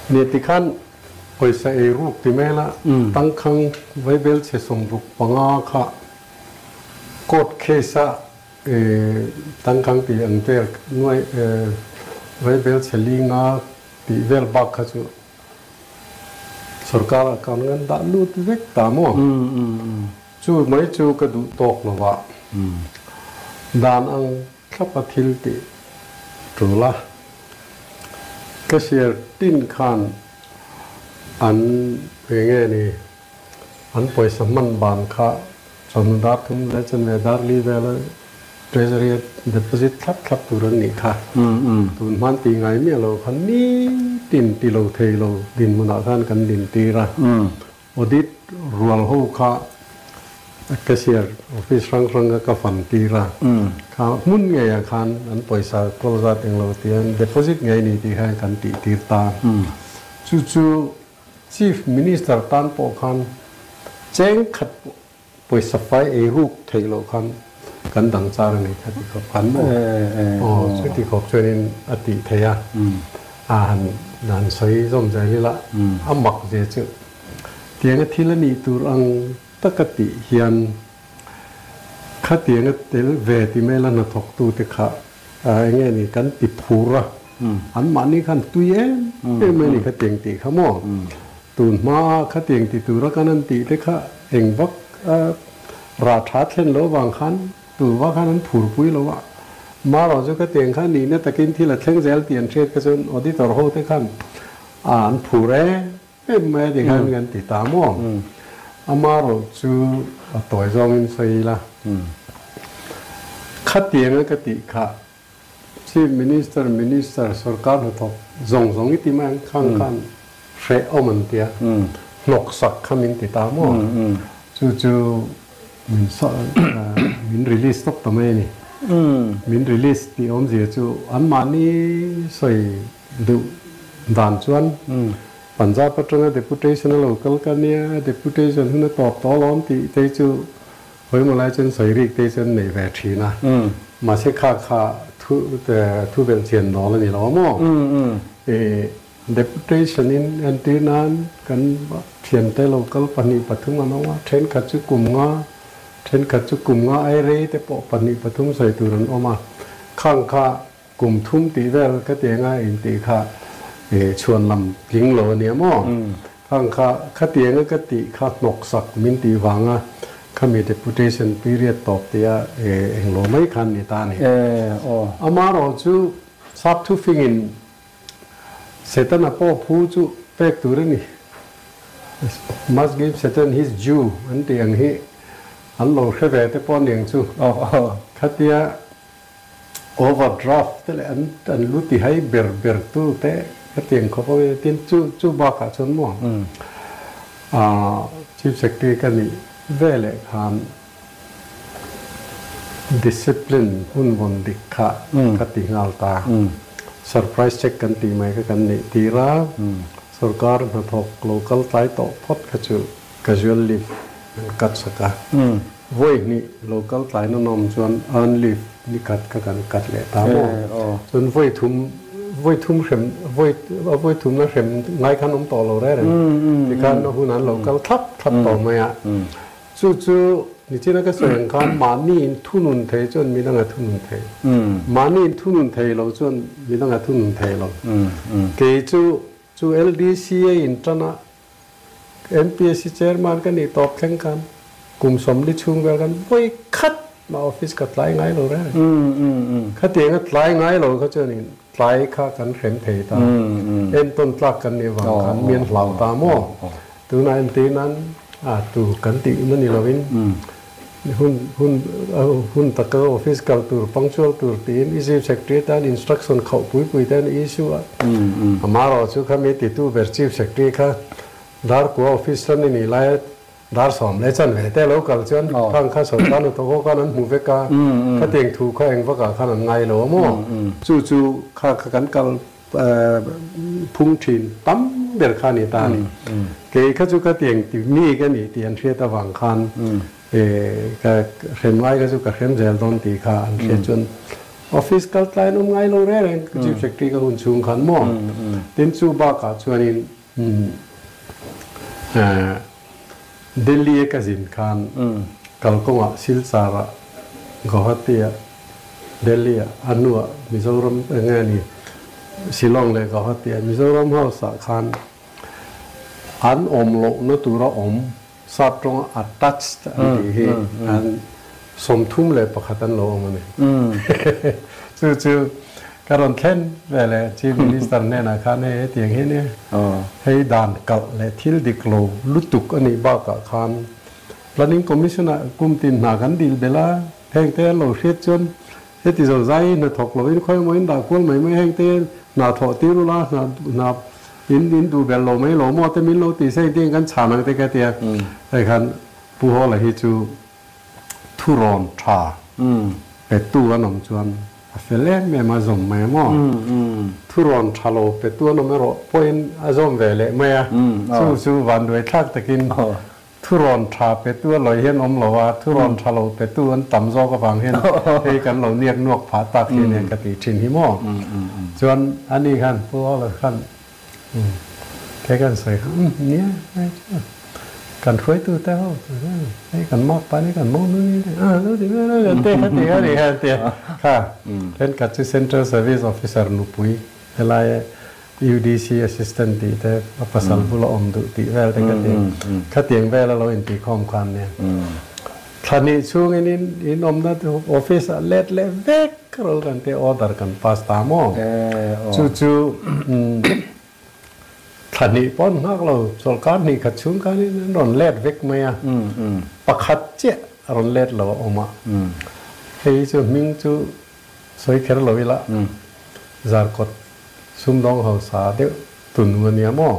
Nia tikhan pawisa ei ruk ti mai la, tangkhang vaibelchhe 65 kha court case a tangkhang tih ang vel nuai vaibelchhe li nga tih vel bak kha chu sorkar account an dah lut vek ta maw? Chu mai chu ka duh tawk lo a, dan ang thlapa thil tih tul a. Cashier tin khan an eng nge ni an pawisa hman ban kha chawhnu dar thum leh chanve dar li vela Treasury a deposit thlap thlap tur an nih kha. Tun hman tih ngai miah lo khan nitin ti lo thei lo dinhmunah khan kan dintir a. Audit rual ho kha cashier office hrang hrang kha ka fan tir a, kha hmun ngeiah khan an pawisa kawl zat englo tian deposit ngei ni tih khan kan tih tir ta. Chu chu Chief Minister tan pawh khan cheng khat pawisa fai ei ruk theih loh khan kan dang char a ni kha ti khawp khan maw? Aw chuti khawp chuanin a tih theih a, a han han sawi zawm zel ila a mak ve chu. Tianga thil a nih tur ang taka tih hian khatianga tel ve ti mai la hnathawktute kha eng nge ni kan ti phur a, anmahni khan tui em em mai ni khatiang tih kha maw? Tun hma khatiang ti tura kan an tih te kha eng vak rah tha thlen lo vang khan tur vak khan an phurpui lo a, marawh chu khatiang kha nihna takin thil a thleng zel tih an hriat kha chuan auditor ho te khan an phur em em mai a ti khan kan ti ta maw? Amarawh chu a tawi zawngin sawi ila khatianga ka tih kha Chief Minister, Minister, sorkar hnathawk zawng zawng i ti mai ang, khang khan hreh awm an tia, hnawk sak kha min ti ta maw? Chu chu min min release tawp ta mai a ni. Min release tih awmzia chu anmahni sawi duh dan chuan Punjab atanga deputation a lo kal ka nia, deputation hun a tawp tawh alawm tih te chu Pawimawh lai chuan sawi rik te chuan nei ve thin a, mahse kha kha thu thu belh chian dawl a ni lo maw? Deputation in entir nan kan thiante local pahnih pathum an awm a, thenkhat chu kum nga, thenkhat chu kum nga ai rei te pawh pahnih pathum sawi tur an awm a, khang kha Kum thum tih vel ka ti anga intih kha chhuan lam tling lo a nia maw? Khang kha khatianga ka tih kha hnawksak min tih vanga khami deputation period tawp tia englo mai khan ni ta a ni. Amarawh chu sap thufingin Setana pawh phu chu pek tur a ni. Must give Satan his due an tih ang hi an lo hre ve te pawh aniang chu. Khatia Overdraft te leh an an lu ti hai ber ber tu te hetiang khawp a tin chu chu bakah chuan maw ah Chief Secretary ka nih ve leh khan discipline hun vawn dik kha ka ti nghal ta. Surprise check kan tih mai kha kan neih tir a, sorkar hnathawk local tlai tawh phawt kha chu Casual leave an cut sak a, vawi hnih local tlai na nawm chuan earn leave ni khat kha kan cut leh ta maw? Chuan vawi thum, vawi thum hrem, vawi vawi thumna hrem ngai khan awm tawh lo reng reng. Tikhan a hun an lo kal thlap thlap tawh mai a. Chu chu nichina ka sawi ang khan mahni in thunun thei chuan midang a thunun thei. Mahni in thunun thei lo chuan midang a thunun thei lo. Kei chu chu LDC a intan a, MPSC Chairman ka nih tawp thleng khan kum 40 chhung vel khan vawi khat mah office ka tlai ngai lo reng reng. Khatiang a tlai ngai lo kha chuanin tlai kha kan hrem thei ta. Entawn tlak kan nih vang khan mi an hlau ta maw? Tunah entir nan a tu kan tih na ni loin Hun hun hun taka office kal tur, punctual tur tiin i Chief Secretary tan instruction khauh pui pui te an issue a. Amarawh chu kha mi titu ber Chief Secretary kha Darkua office lam i nih laia dar 10 leh chanve te lo kal chuan khang kha sorkar hnathawk ho khan an hmu vek a, khatiang thu kha eng vakah khan an ngai lo a maw? Chu chu kha kha kan kal phung thin tam ber kha a ni ta a ni. Kei kha chu ka tiang ti mi ka nih tih an hriat avang khan ka hrem ngai kha chu ka hrem zel dawn tih kha an hriat chuan Office kal tlai an awm ngai lo reng reng Chief Secretary ka hun chhung khan maw? Tin chu bakah chuanin Delhi a ka zin khan kalkawngah Silchar-ah Guwahati-ah Delhi-ah a hnuah Mizoram eng nge ni Shillong leh Guwahati-ah Mizoram House-ah khan an awm lohna tura awm Sap tawnga attached an tih hi an 31 an lo awm a ni. Chu chu ka rawn thlen ve leh Chief Minister hnenah khan hei hetiang hi nia, hei dan kalh leh thil dik lo lutuk a nih bakah khan Planning Commission ah kum tin hna kan dil belh a, heng te an lo hriat chuan heti zo zai hi hna thawk lovin khawi emaw in dah kual mai mai heng te hna thawh tir ula hna hna In in duh ber lo mai lo maw te min lo ti se engtin kan chhan ang te ka tia. Hei khan Pu Hawla hi chu thurawn tha petu an awm chuan a fel em em a zawm mai a maw. Thurawn tha lo petu an awm erawh pawhin a zawm ve leh mai a. Chu chu vanduai thlak takin Thurawn tha petu a lawi hian awm lo a, thurawn tha lo petu an tam zawk avang hian hei kan lo niak nuak phah tak hi nia ka tih thin hi maw. Chuan ani khan Pu Hawla khan kei kan sawi kha umm nia hei chu kan hruaitu te ho hei kan mak pa ni kan mawng nu ni a lo ti vel a kan te kha ti kha ti kha tia kha thenkhat chu Central Service Officer nupui Helai UDC assistant tih te a pasal bula awm duh tih vel te ka ti. Khatiang vel a lo intihkhawm khan nia. Thla hnih chhungin in in awmna office ah let leh vek ro kan tia order kan pass ta maw? Chu chu thla hnih pawh an nghak lo, chawlhkar hnih khat chhung khanin an rawn let vek mai a. Pakhat chiah a rawn let lo a awm a. Hei chu hming chu Sawi kher lo ila, Zarkawt sumdawng hausa deuh tunu a nia maw?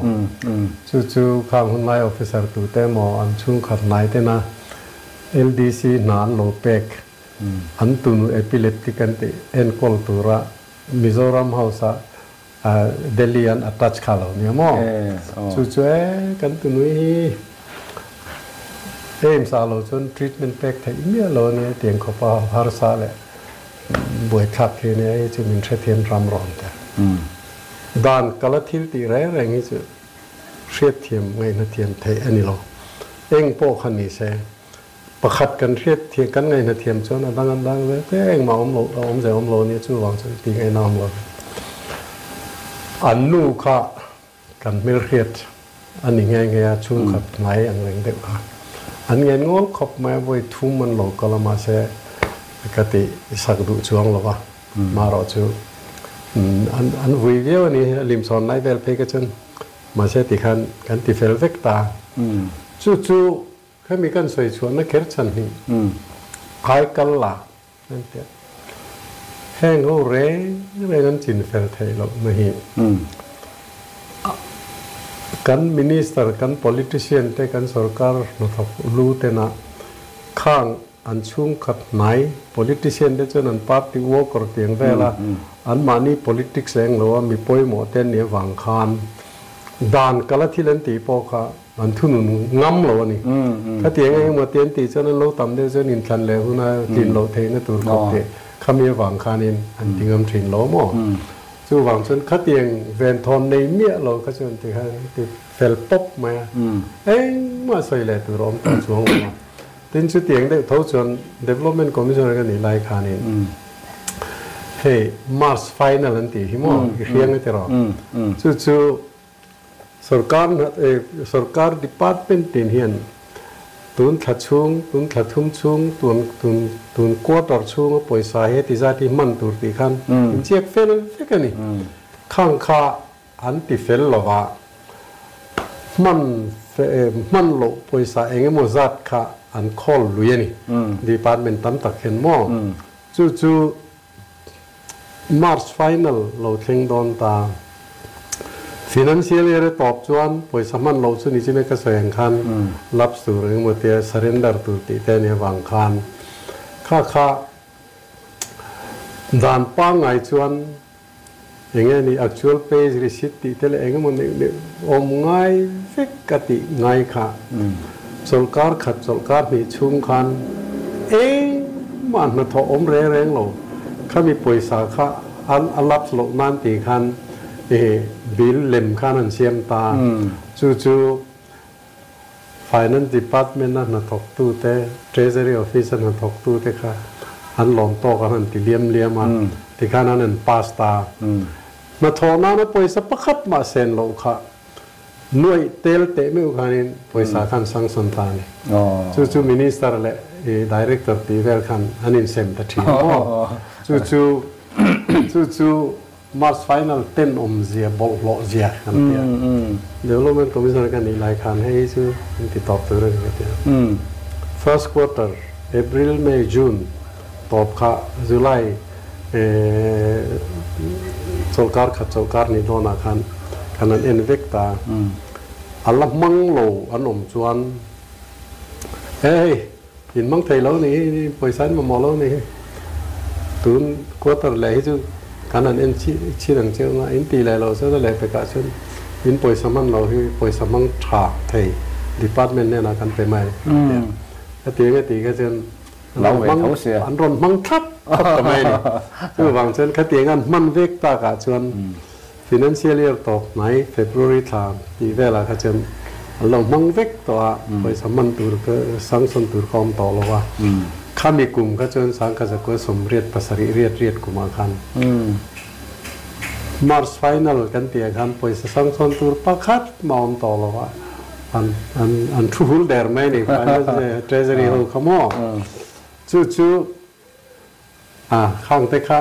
Chu chu khang hunlai officer tute emaw an chhungkhat hnai tena LDC hna an lo pek, an tunu epileptic an tih enkawl tura Mizoram House-a Delhi an attach kha lo nia maw? Chu chu e kan tunui hi AIIMS ah lo chuan treatment pek theih miah lo a nia tiang khawpa harsa leh buaithlak hi nia hei chu min hrethiam ram rawn te. Dan kala thil tih reng reng hi chu hriatthiam ngaihnathiam theih a ni lo. Eng pawh kha ni se Pakhat kan hriat thiam, kan ngaihna thiam chuan a dang an dang ve te, engmah awm lo, a awm ze awm lo ania chuvang chuan tih ngaihna awm lo ve. An nu kha kan hmelhriat a ni nghe nghe a, chhungkhat hnai ang reng deuh kha. An ngen ngawl khawp mai a, vawi thum an lo kal a, mahse ka tih sak duh chuang lo va, marawh chu an vui viau a ni, a limchhawn lai vel phei kha chuan mahse tikhan kan ti fel vek ta. Chu chu Hemi kan sawi chhuahna kher chhan hi ai kal la an ti a. Heng ho reng reng an chin fel theih lohna hi kan minister, kan politician te, kan sorkar hnathawk lu tena khang an chhungkhat hnai politician te chuan an party worker tiang vela anmahni politics eng loa mi pawimawh te an nih avang khan dan kala thil an tih pawh kha An thunun ngam lo a ni. Khatiang eng emaw te an tih chuan an lo tam deuh chuan inthlan leh huna tlin loh theihna tur khawp teh khami avang khanin an ti ngam thin lo maw? Chuvang chuan khatiang venthawn nei miah lo kha chuan ti khan ti fel pawp mai a, engmah sawi leh tur a awm tawh chuang lo a. Tin chutiang deuh tho chuan Development Commissioner ka nih lai khanin hei March final an tih hi maw i hriang a ti rawh. Chu chu Sorkar sorkar department tin hian tun thla chhung, tun thla thum chhung, tun tun tun quarter chhunga pawisa hi heti zat hi hman tur tih khan inchiak fel vek a ni. Khang kha an ti fel lova hman hman loh pawisa eng emaw zat kha an khawl lui a ni. Department tam tak hian maw? Chu chu March final lo thleng dawn ta. Financial year a tawp chuan pawisa hman loh chu nichina ka sawi ang khan lapse tur engemaw tia surrender tur tih te a nih avang khan kha kha dan pangngai chuan enge ni actual pay receipt tih te leh engemaw neuh neuh awm ngai vek a tih ngai kha chawlhkar khat chawlhkar hnih chhung khan engmah hnathawh awm reng reng lo. Khami pawisa kha a lapse loh nan tih khan bill lem khan an siam ta. Chu chu Finance Department a hnathawktu te, Treasury Office a hnathawktu te kha an lawm tawk an han ti liam liam a, tikhan an han pass ta. Hnathawh nana pawisa pakhat mah sen loh kha nuaih tel teh meuh khanin pawisa khan sanction ta a ni. Chu chu Minister leh Director tih vel khan an insem ta thin maw? Chu chu chu chu March final ten awmzia bawlhhlawh zia kan ti a. Development Commissioner ka nih lai khan hei hi chu an ti tawp tur a ni ka ti a. First quarter, April, May, June tawp kha July chawlhkar khat chawlhkar nih dawnah khan kan han en vek ta. A la hmang lo an awm chuan hei in hmang thei lo nih hi, pawisa in mamawh lo nih hi, tun quarter leh hi chu kan han en chhin ang chiang a, in tih leh loh chuan a leh pekah chuan in pawisa hman lo hi pawisa hmang tha thei department hnenah kan pe mai a ti a, hetiang a tih kha chuan An rawn hmang thlap thlap ta mai a ni. Chuvang chuan khatiang an hman vek takah chuan financial year tawp hnai February thla tih velah kha chuan an lo hmang vek tawh a, pawisa hman tur kha sanction tur kha awm tawh lo a. Khami kum kha chuan sangkha zakua sawmriat pasarih riat riat kumah khan March final kan tih ah khan pawisa sanction tur pakhat mah awm tawh lo a. An an an thu hul der mai a ni Finance Treasury ho kha maw chu chu a khang te kha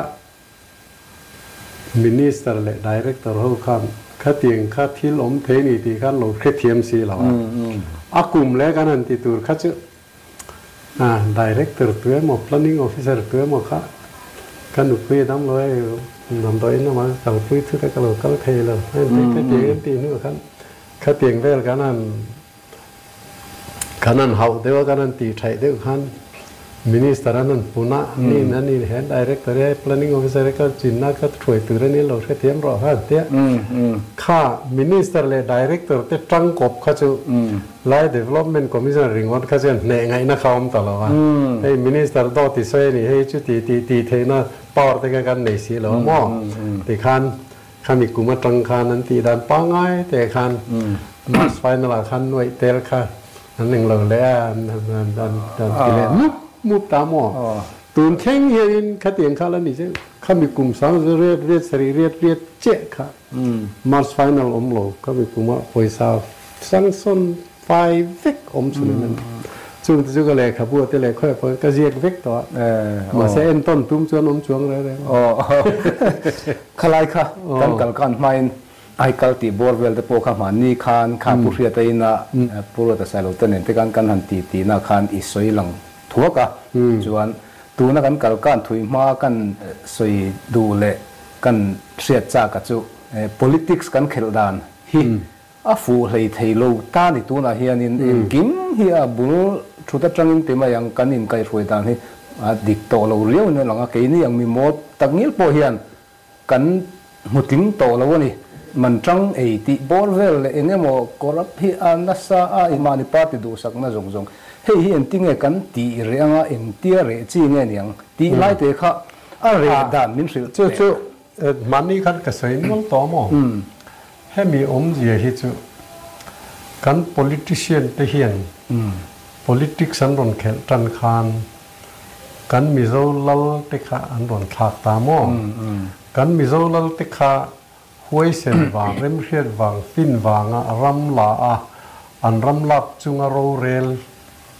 Minister leh Director ho khan khatiang kha thil awm thei ni tih khan lo hrethiam si lo a a kum leh kan han ti tur kha chu a Director tu emaw Planning Officer tu emaw kha ka nupui a dam lo e damdawiin lamah ka kalpui thut a ka lo kal thei lo khatiang an tih hnuah khan Khatiang vel kan han kan han hauh deuh a, kan han tih thaih deuh khan Minister an han pun a, ni in an in he Director he Planning Officer he ka chinna ka thuai tur a ni lo hrethiam rawh kha an tia. Kha Minister leh Director te tangkawp kha chu Lai Development Commissioner ringawt kha chuan hneh ngaihna kha awm ta lo a. Hei Minister dawt i sawi a ni, hei chu ti tih tih theihna power te kha kan nei si lo a maw? Tikhan Khami kum atang khan an tih dan pangngai te khan March final ah khan nuaih tel kha an eng lo leh a, an ti leh mup mup ta maw? Tun thleng hianin khatiang kha la ni che, khami kum sang riat riat sarih riat riat chiah kha March final awm lo, khami kumah pawisa sanction fai vek awm chhun in a ni. Chung te chu ka lehkhabu te leh khawiah pawh ka ziak vek tawh a, mahse entawn tum chuan awm chuang reng reng a. Khalai kha kan kal khan hmain aikal tih bawr vel te pawh kha hmanni khan kha Pu Hriata ina Pu Ruata Sailo te nen te khan kan han ti tihna khan i sawi lang thuak a, chuan tuna kan kal khan thui hma kan sawi duh leh kan hriat chak a chu politics kan khelh dan hi A fuh hlei thei lo ta ni tunah hianin engkim hi a bul thut atangin ti mai ang kan inkaihhruai dan hi a dik tawh lo riau in a lang a, keini ang mi mawl tak ngil pawh hian kan hmu tling tawh lo a ni. Man tang ei tih bawr vel leh eng emaw corrupt hi a nasa a, mahni party duhsakna zawng zawng hei hi engtinge kan tih reh anga engtia reh chi nge niang tih lai te kha a reh dan min hrilh teh. Chu chu Mahni khan ka sawi nual tawh maw? Hemi awmzia hi chu kan politician te hian politics an rawn khelh tan khan kan Mizo lal te kha an rawn thlak ta maw? Kan Mizo lal te kha huaisen vang, remhriat vang, fin vanga ram la a, an ram lak chunga rorel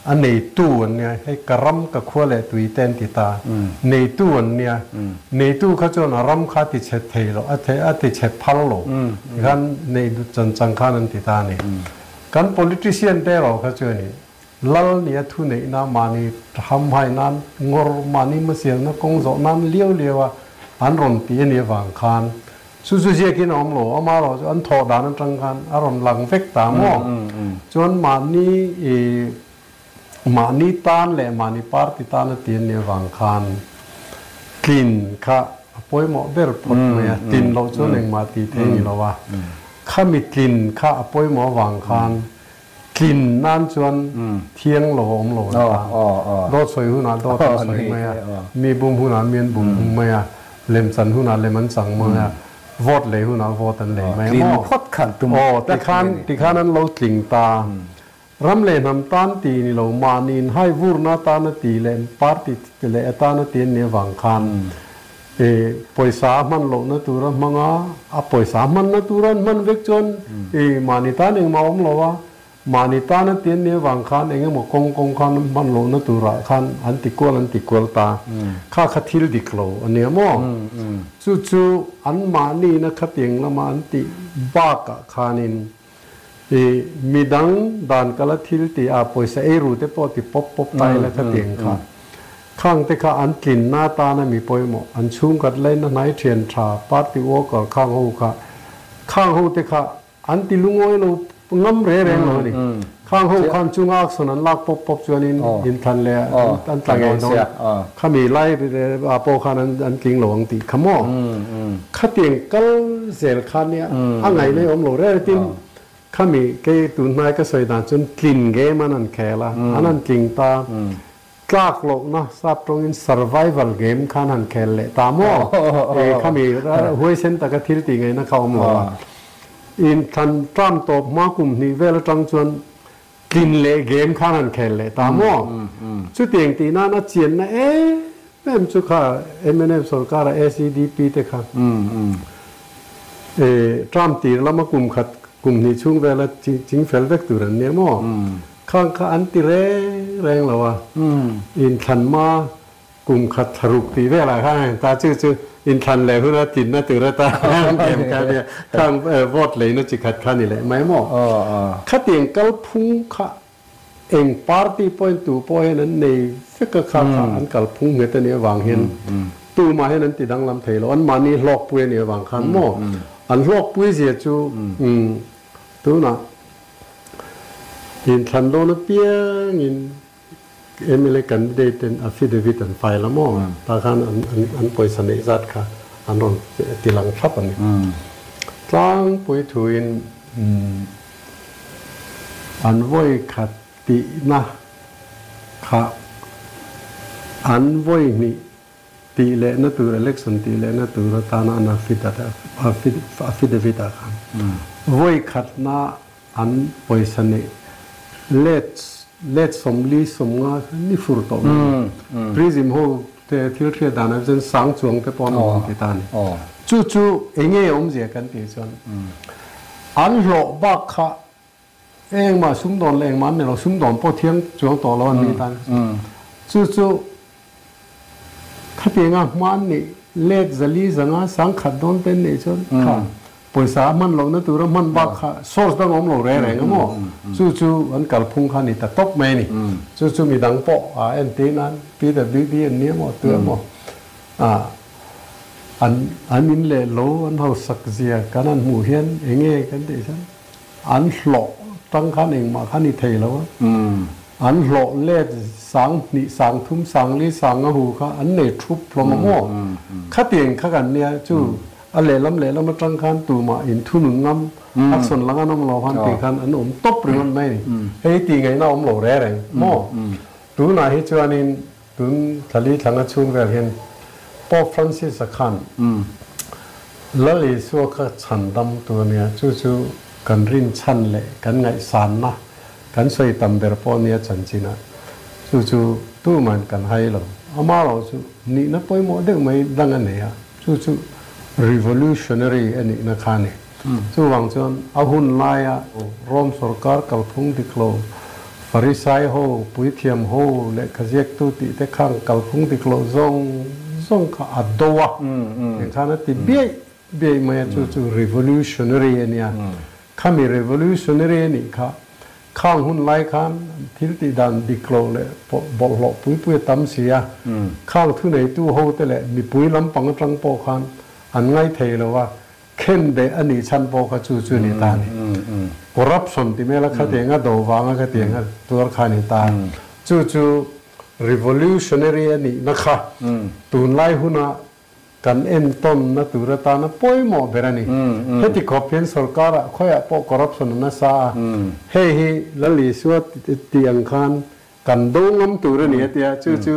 A neitu an nia, hei ka ram ka khua leh tui te an ti ta. Neitu an nia, neitu kha chuan a ram kha a ti chhe thei lo, a a ti chhe phal lo tikhan nei dut chan chang khan an ti ta a ni. Kan politician te erawh kha chuanin lal nia thu neihna mahni hamhai nan ngawr mahni hmasialna kawng zawh nan liau liau a an rawn ti a nih avang khan Chu chu ziakin a awm lo, amaherawh chu an thawh dan atang khan a rawn lang vek ta maw? Chuan mahni i mahni tan leh mahni party tan a ti an nih avang khan tlin kha a pawimawh ber phawt mai a, tlin loh chuan engmah tih theih a ni lo a, khami tlin kha a pawimawh avang khan Tlin nan chuan thiang lo a awm lo a ni ta. Dawt sawi hunah dawt an sawi mai a, mi bum hunah mi an bum mai a, lem chan hunah lem an chang mai a, vote lei hunah vote an lei mai a maw? Aw, tikhan tikhan an lo tling ta. Ram leh hnam tan ti ni lo, mahni inhai vurna atana ti leh party leh atana ti an nih avang khan I pawisa a hman lohna tura hmang a, a pawisa hmanna tura an hman vek chuan i mahni tan engmah a awm lo a, mahni tana ti an nih avang khan eng emaw kawng kawng khan hman lohna turah khan an ti kual an ti kual ta. Kha kha thil dik lo a nia maw? Chu chu an mahniina khatiang lama an tih bakah khanin i midang dan kala thil tih a pawisa eiru te pawh ti pawp pawp ta ila khatiang kha. Khang te kha an tlinna atana mi pawimawh, an chhungkhat laina hnai thian tha, party worker khang ho kha, khang ho te kha an ti lungawi lo ngam re reng lo a ni. Khang ho khan chunga action an lak pawp pawp chuanin inthlan leh an tla ngei dawn. Khami lai ah pawh khan an tling lo ang tih kha maw? Khatiang kal zel kha nia a ngaihna i awm lo reng tin khami kei tunhnai ka sawi dan chuan tlin game an han khel a, an han tling ta. Tlak lohna sap tawngin survival game khan han khel leh ta maw? E khami huaisen taka thil tih ngaihna kha awm lo a. Inthlan tram tawp hma kum hnih vel atang chuan tlin leh game khan han khel leh ta maw? Chutiang tih nan a chianna em em chu kha mnf sorkara SEDP te kha e tram tir lama kum khat kum hnih chhung vela chingfel vek tur an nia maw? Khang kha an ti reng reng lo a, inthlan hma kum khat thla ruk tih velah khan a inta chu chu inthlan leh huna tinna tur ata an kem kha nia, khang vote leina chi khat kha ni leh mai maw? Khatiang kalphung kha eng party pawhin tu pawh hian an nei vek a, kha kha an kalphung nghet a nih avang hian tumah hian an ti danglam thei lo, anmahni hlawkpui a nih avang khan maw? An hlawkpui zia chu tunah Inthlan dawn apiangin mla candidate ten affidavit an file a maw? Tah khan an pawisa neih zat kha an rawn ti lang thlap a ni. Tlangpui thuin an vawi khat tihna kha an vawi hnih Tih lehna tur election tih lehna tur atana an affidavit ah khan vawi khatna an pawisa neih let let 40 50 kha ni fur tawh mai a ni. Prism ho te thil hriat dan ah chuan sang chuang te pawh an awm ti ta a ni. Chu chu eng nge awmzia kan tih chuan an hlawh bak kha Engmah sumdawn leh engmah an ni lo, sumdawn pawh thiang chuang tawh lo an ni tan. Chu chu khatianga hman nih let zali zanga sangkhat dawn te an neih chuan kha pawisa a hman lohna tura hman bak kha source dang a awm lo reng reng a maw? Chu chu an kalphung kha a ni ta tawp mai a ni. Chu chu midang pawh a entir nan PWD an nia maw tu emaw an an in leh lo an hausak zia kan han hmuh hian enge kan tih chuan An hlawh tang khan engmah kha ni thei lo a. An hlawh let sang hnih, sang thum, sang li, sang nga hu kha an nei thup hlawm a maw? Khatiang kha kan nia chu a lehlam lehlam atang khan tumah inthunun ngam, action la ngan awm lo khan tih khan an awm tawp ringawt mai a ni. Hei tih ngaihna awm lo re reng maw? Tunah hi chuanin Tun thlali thlanga chhung vel hian Pope Francis-a khan Lal Isua kha chhan dam tu a nia, chu chu kan rinchhan leh kan ngaihsanna kan sawi tam ber pawh a nia chanchinah. Chu chu tuman kan hai lo. Amaherawh chu nihna pawimawh deuh mai dang a nei a, chu chu revolutionary a nihna kha a ni. Chuvang chuan a hun laia Rome sorkar kalphung dik lo, Farisai ho, puithiam ho, lehkha ziaktu tih te khan kalphung dik loh zawng zawng kha a do a, eng khan a ti biaih biaih mai a, chu chu revolutionary a nia. Khami revolutionary a nih kha khang hun lai khan thil tih dan dik lo leh bawlhhlawh pui pui a tam si a, khang thuneitu ho te leh mipui lampang atang pawh khan an ngaithei lo a, Khen beh a nih chhan pawh kha chu chu ni ta a ni. Corruption ti mela khatiang a do vanga khatiang a tuar kha a ni ta. Chu chu revolutionary a nihna kha tunlai huna Kan entawn na tur atana pawimawh ber a ni. Heti khawp hian sorkar ah khawiah pawh corruption a nasa a, hei hi Lal Isua tih ang khan kan do ngam tur a ni a tia, chu chu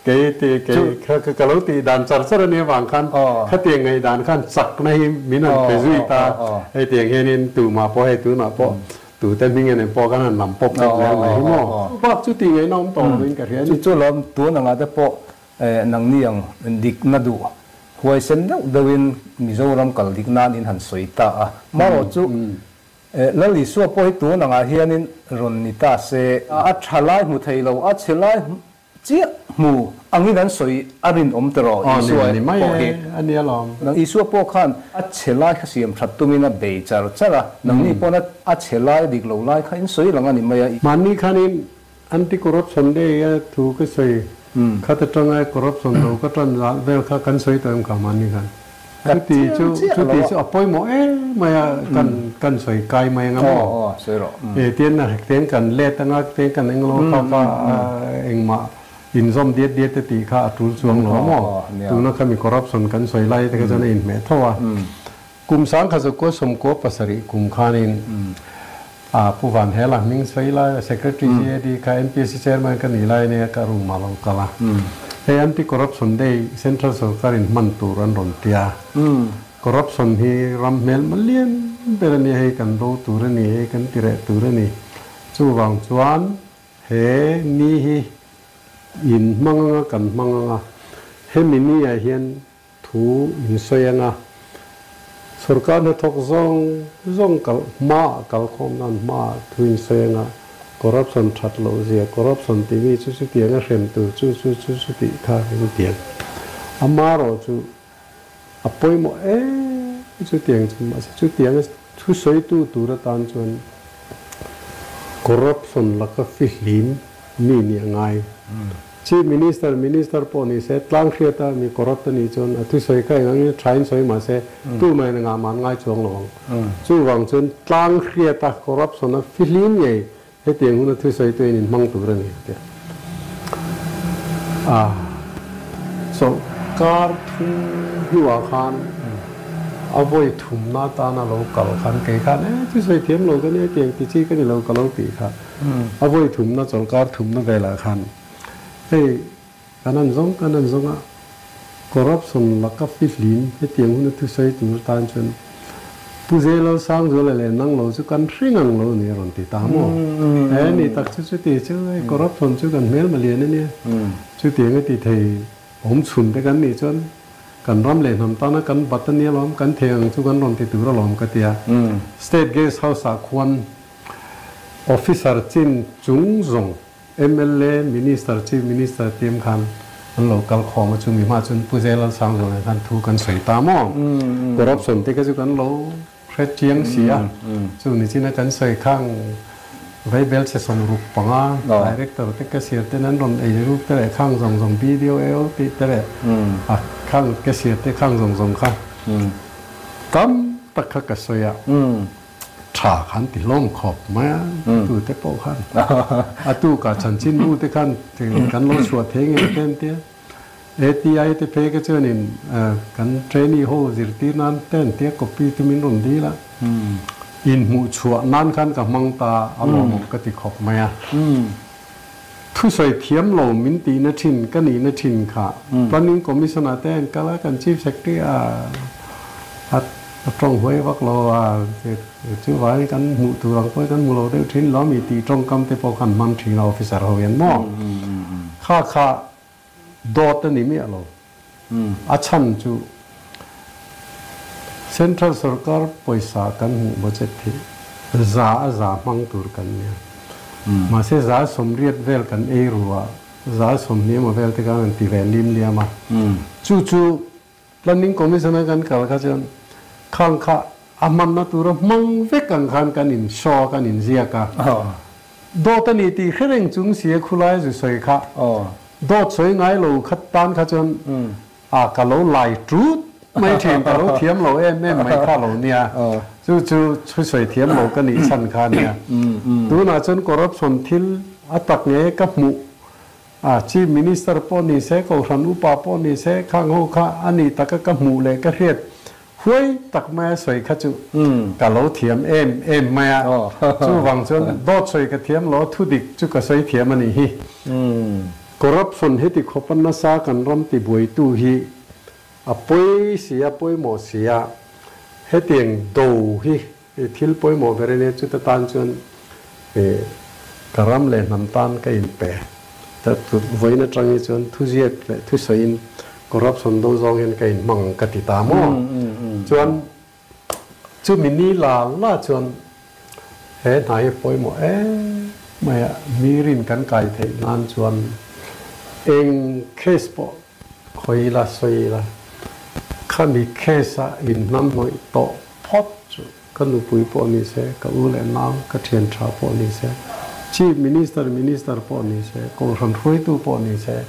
kei ti kei kha ka lo tih dan char char a nih avang khan khatiang ngaihdan khan chakna hi min han pe zui ta. Hei tiang hianin tumah pawh hei tunah pawh tute hming en pawh kan han lam pawp pawp zel mai hi maw. Bak chu tih ngaihna awm tawh lovin ka hria a ni. Chu chu lawm tun anga te pawh Nangni ang dikna duh huaisen deuh deuhin Mizoram kal dik nan in han sawi ta a. Marawh chu Lal Isua pawh hi tun angah hianin rawn ni ta se. A tha lai hmu thei lo, a chhe lai chiah hmu angin an sawi a rinawm tawh Isua pawh hi. Isua pawh khan a chhe lai kha siam that tumin a bei char char a, nangni pawn a chhe lai dik lo lai kha in sawi lang a ni mai a. Mahni khanin Anti-corruption day a thu ka sawi khat atanga corruption lo ka tan zah vel kha kan sawi tawh em kha mahni khan. Chuti chu chuti chu a pawimawh em mai a kan kan sawi kai mai anga maw? E tian a tian kan let anga tian kan englo kha kha engmah inzawm diat diat te tih kha a tul chuang lo a maw? Tuna khami corruption kan sawi lai te kha chuan a inhmeh tho a. Kum 1997 kum khanin a Pu Van Hela hming sawi lai Secretary GAD kha MPSC Chairman ka nih lai ania ka room ah lo kal a. Hei Anti Corruption Day Central Sorkar in hman tur an rawn ti a. Corruption hi ram hmel malian ber ania hei kan do tur a ni, hei kan ti reh tur a ni. Chuvang chuan he ni hi in hmang anga kan hmang anga hemi ni ah hian Thu in sawi anga sorkar hnathawk zawng zawng kal hmaah kal khawm nan hmaah thu in sawi anga corruption that loh zia corruption tih mi chu chutiang a hrem tur chu chu chu chu tih kha in tiang amarawh chu a pawimawh em chutiang chu mahse chutiang a thu sawitu tur atan chuan corruption laka fihlim mi nih a ngai. Chief Minister, Minister pawh ni se, tlang hriata mi corrupt a nih chuan a thusawi kha eng angin tha in sawi mah se, tumah in a ngah mah an ngai chuang lo ang. Chuvang chuan tlang hriata corruption a fihlim ngei hetiang huna thusawi tu in inhmang tur a ni a ti a. Chawlhkar thum hnuah khan a vawi thumna atana lo kal khan kei khan e thusawi thiam lo ka nia tiang ti chi ka ni lo ka lo tih kha. A vawi thumna chawlhkar thumna velah khan hei kan han zawng kan han zawng a, corruption laka fihlim hetiang huna thusawi tur tan chuan Pu Zelo Sangzuala leh nang lo chu kan hre ngang lo ni a rawn ti ta maw? He ni tak chu chuti chu hei corruption chu kan hmelma lian a nia, chutiang a ti thei awm chhun te kan nih chuan kan ram leh hnam tana kan bat a nia lawm, kan thei ang chu kan rawn ti tur alawm ka ti a. State Guest House ah khuan Officer chin chung zawng mla, Minister, Chief Minister tiam khan an lo kal khawm a, chumi hma chuan Pu Zel Sangzawng nen khan thu kan sawi ta maw? Corruption te kha chu kan lo hre chiang si a, chu nichina kan sawi khang Vaibel chhe 65 Director te Cashier ten an rawn ei ruk te leh khang zawng zawng BDO AO tih te leh a khang Cashier te khang zawng zawng kha tam tak kha ka sawi a. Tha khan ti hlawm khawp mai a, tu te pawh khan a tu ka chanchin bu te khan kan lo chhuah thei ngei te an tia. ATI te phei kha chuanin kan trainee ho zirtir nan te an tia copy chu min rawn dil a, inhmuh chhuah nan khan ka hmang ta a lawmawm ka ti khawp mai a. Thusawi thiam lo min tihna thin ka nihna thin kha Planning Commission ah te an kal a, kan Chief Secretary a a tawng huai vak lo a, chuvangin kan hmuh tur ang pawhin kan hmu lo deuh thin lo mi tih tawngkam te pawh khan hmang thin a officer ho hian maw? Kha kha dawt a ni miah lo. A chhan chu Central sorkar pawisa kan hmuh budget hi za a za hmang tur kan nia. Mahse 80% vel kan ei ru a, 20% emaw vel te khan an ti ve lim liam a. Chu chu Planning Commission a kan kal kha chuan khang kha a hmanna tura hmang vek ang khan kan in show a, kan in ziak a. Dawt a ni tih hre reng chung si a khulai zu sawi kha. Dawt sawi ngai lo kha tan kha chuan a ka lo lai tut mai thin, ka lo thiam lo em em mai kha lo nia. Chu chu thusawi thiam lo ka nih chhan kha nia. Tunah chuan corruption thil a tak nge ka hmuh. A Chief Minister pawh ni se, Kohhran Upa pawh ni se, khang ho kha a nih taka ka hmuh leh ka hriat huai tak maia sawi kha chu ka lo thiam em em mai a. Chuvang chuan dawt sawi ka thiam lo a, thudik chu ka sawi thiam a nih hi. Corruption heti khawpa nasa kan ram tibuaitu hi a pawi si a, pawimawh si a, hetiang do hi I thil pawimawh ber ania chuta tan chuan ka ram leh hnam tan ka inpe. Vawiin atang hi chuan thuziak leh thusawiin corruption do zawng hian ka inhmang ka ti ta maw? Chuan chumi ni la la chuan he hna hi pawimawh em mai a, mi rin kan kai theih nan chuan eng case pawh Khawi la sawi la, khami case a inhnamhnawih tawh phawt chu ka nupui pawh ni se, ka u leh nau, ka thian tha pawh ni se, Chief Minister, Minister pawh ni se, Kohhran hruaitu pawh ni se,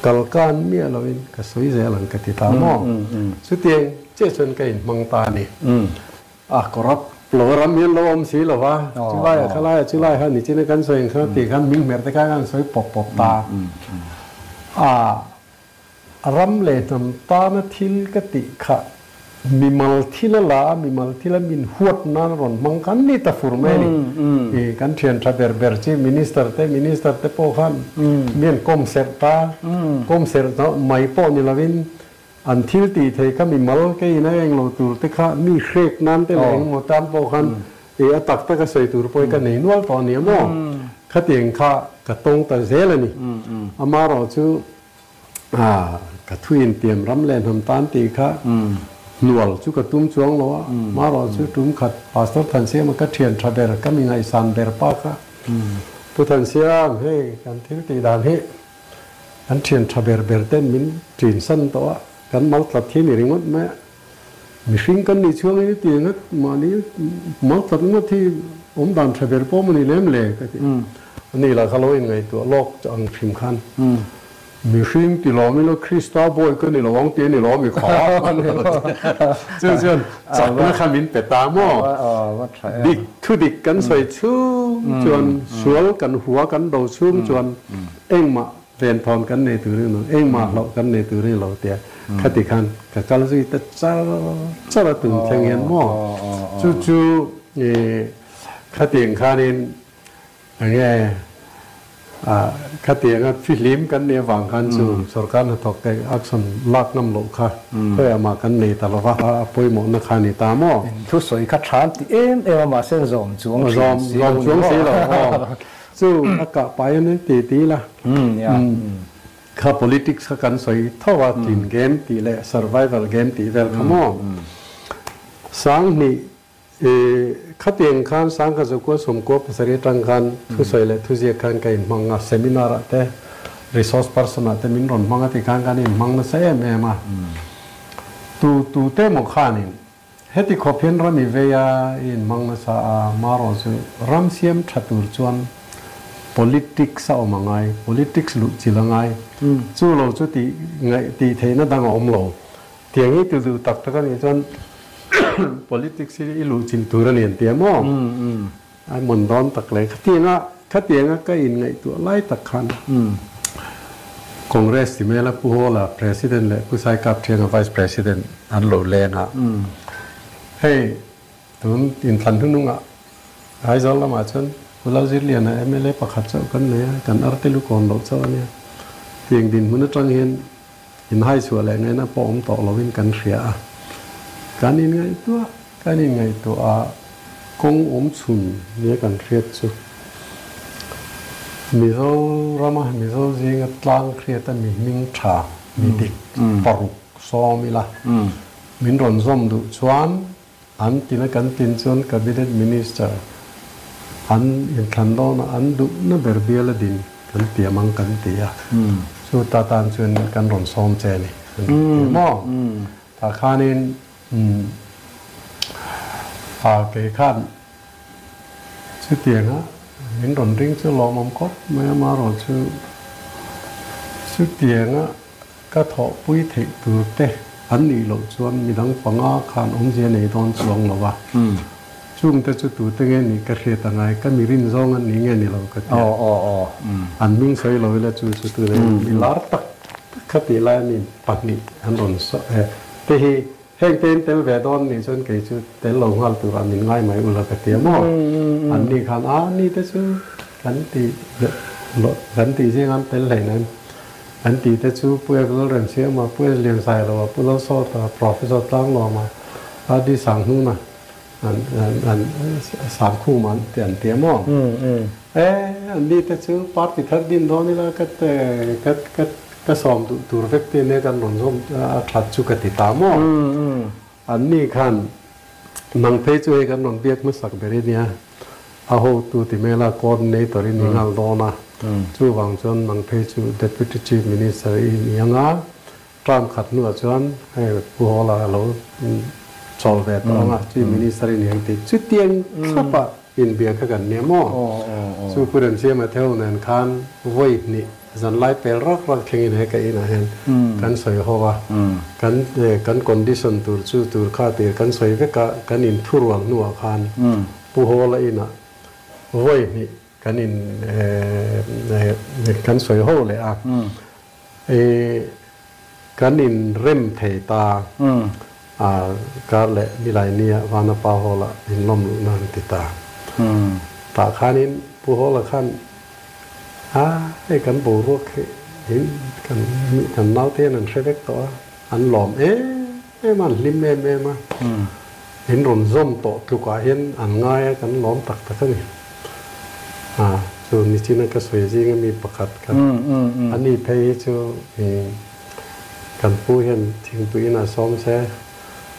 kalkan miah loin ka sawi zel ang ka ti ta maw? Chutiang chiah chuan ka inhmang ta a ni. A corrupt lo ram hian lo awm si lo va, chulai ah khalai ah chulai kha nichin a kan sawi ang kha tih khan hming hmer te kha kan sawi pawp pawp ta. A ram leh hnam tana thil ka tih kha mimal thil a la a, mimal thil a min huat nan a rawn hmang khan ni ta fur mai a ni. I kan thian tha ber ber chi minister te, minister te pawh khan mi an kawm serh ta, kawm serh mai pawh ni lovin An thil tih thei kha mi mal ke in a eng lo tur te kha mi hrek nan te leh engmaw tan pawh khan i a tak tak a sawi tur pawh hi ka nei nual tawh a nia maw? Khatiang kha ka tawng ta zel a ni. Amaherawh chu ka thu intiam ram leh hnam tan tih kha hnual chu ka tum chuang lo a, amaherawh chu tum khat Pastor Thansiama ka thian tha ber, ka mi ngaihsan ber pa kha Pu Thansiam hei kan thil tih dan hi Kan thian tha ber ber ten min ṭin san tawh a, kan mal tlat hi ni ringawt mai a. Mihring kan nih chhuangin i ti ngat mahni mal tlat ngawt hi awm dan tha ber pawh maw ni lem le ka ti. Ani lah kha lo inngaihtuah lawk ang hrim khan mihring ti lawm ila Krista bawi ka ni lo ang tih a ni lo ami kha chu chuan chakna kha min pe ta maw? Dik thudik kan sawi chhung chuan sual kan hua kan do chhung chuan Engmah venthawn kan nei tur ilo, engmah hlauh kan nei tur ilo tia khati khan ka kal zui ta char char a tun thleng hian maw chu chu khatiang khanin enge khatianga fihlim kan nih avang khan chu sorkar hnathawk te action lak ngam loh kha khawiah mah kan nei ta lova a pawimawhna kha a ni ta maw. Thusawi kha tha an ti em em a mahse zawm chuang thin si lo ni maw. Chu a kah pai a ni ti ti la. Kha politics kha kan sawi tho a, tlin game tih leh survival game tih vel kha maw. Sanghnih i khatiang khan Sangkha Zukua Sawmkua pasarih atang khan thusawi leh thuziak khan ka inhmang a, seminar ah te resource person ah te min rawn hmang a ti khan kan inhmang nasa em em a. Tu tu te maw khanin Heti khawp hian ram i vei a, i inhmang nasa a, marawh chu ram siam tha tur chuan politics a awm a ngai, politics luh chilh a ngai. Chu lo chu tih ngaih tih theihna dang a awm lo. Tiang hi ti duh tak tak a nih chuan politics hi i luh chilh tur a ni an ti a maw? Ai mawn dawn tak le. Khatianga khatianga ka inngaihtuah lai tak khan Congress ti mela Pu Hawla President leh Pu Saikap Thianga Vice President an lo leng a. Hei tun inthlan hnunungah Aizawl lamah chuan Pu Lalzirliana mla pakhat chauh kan nei a, kan arte lu kawn loh chauh a nia. Tiang dinhmun atang hian inhaichhuah leh ngaihna pawh awm tawh lovin kan hria a. Kan inngaihtuah kan inngaihtuah a, kawng awm chhun nia kan hriat chu Mizorama Mizo zinga tlang hriata mi hming tha, mi dik paruk sawm ila min rawn zawm duh chuan an tina kan tin chuan Cabinet Minister an inthlan dawnah an duhna ber bial a din kan tiam ang kan ti a, chu ta tan chuan kan rawn sawm che a ni an rawn ti maw? Tah khanin a kei khan chutianga min rawn ring chu lawmawm khawp mai a, amaherawhchu chutianga Ka thawhpui theih tur te an nih loh chuan midang panga khan awmzia nei dawn chuang lo a. Chung te chu tu te nge nih ka hriat angai, ka mi rin zawng an ni nge ni lo ka ti a. An hming sawi lo ila chu chu tu le mi lar tak tak kha tih lai mi pahnih an rawn sawi te hi heng te in tel ve dawn nih chuan kei chu tel lo nghal turah min ngai mai ula ka ti a maw? An ni khan a ni te chu kan ti kan tih zing an tel hleinem an tih te chu Pu Evelyn Remsiama, Pu Liansailova, Pu Lalsawta, Professor Tlanglawma, RD Sanghnuna an an Sangkhum an ti an ti a maw? E an ni te chu party thar din dawn ila ka ka ka ka sawm duh tur vek te nia kan rawn zawm a that chu ka ti ta maw? An ni khan nang phei chu hei kan rawn biak hmasak ber i nia a hotu ti mela coordinator i ni nghal dawn a chuvang chuan nang phei chu deputy chief minister i ni anga Term khat hnuah chuan hei Pu Hawla a lo chawl ve tawh ang a, Chief Minister i ni ang tih chutiang thlapa inbia kha kan nia maw? Chu Pu Remsiama Theo nen khan vawi hnih zanlai pel rak rak thlengin he ka inah hian kan sawi ho a, kan kan condition tur chu tur kha tir kan sawi vek a, kan inthurual hnuah khan Pu Hawla inah vawi hnih kan in kan sawi ho leh a. Kan in rem thei ta a kar leh nilai nia Vanapa Hall ah in lawm luh nan ti ta. Tah khanin Pu Hall-a khan a hei kan boruak hi in kan kan naute hian an hre vek tawh a, an lawm em em a, an hlim em em a, in rawn zawm tawh tlukah hian an ngai a, kan lawm tak tak a ni. A chu nichina ka sawi zinga mi pakhat kha a ni phei hi chu kan pu hian thingpui inah sawm se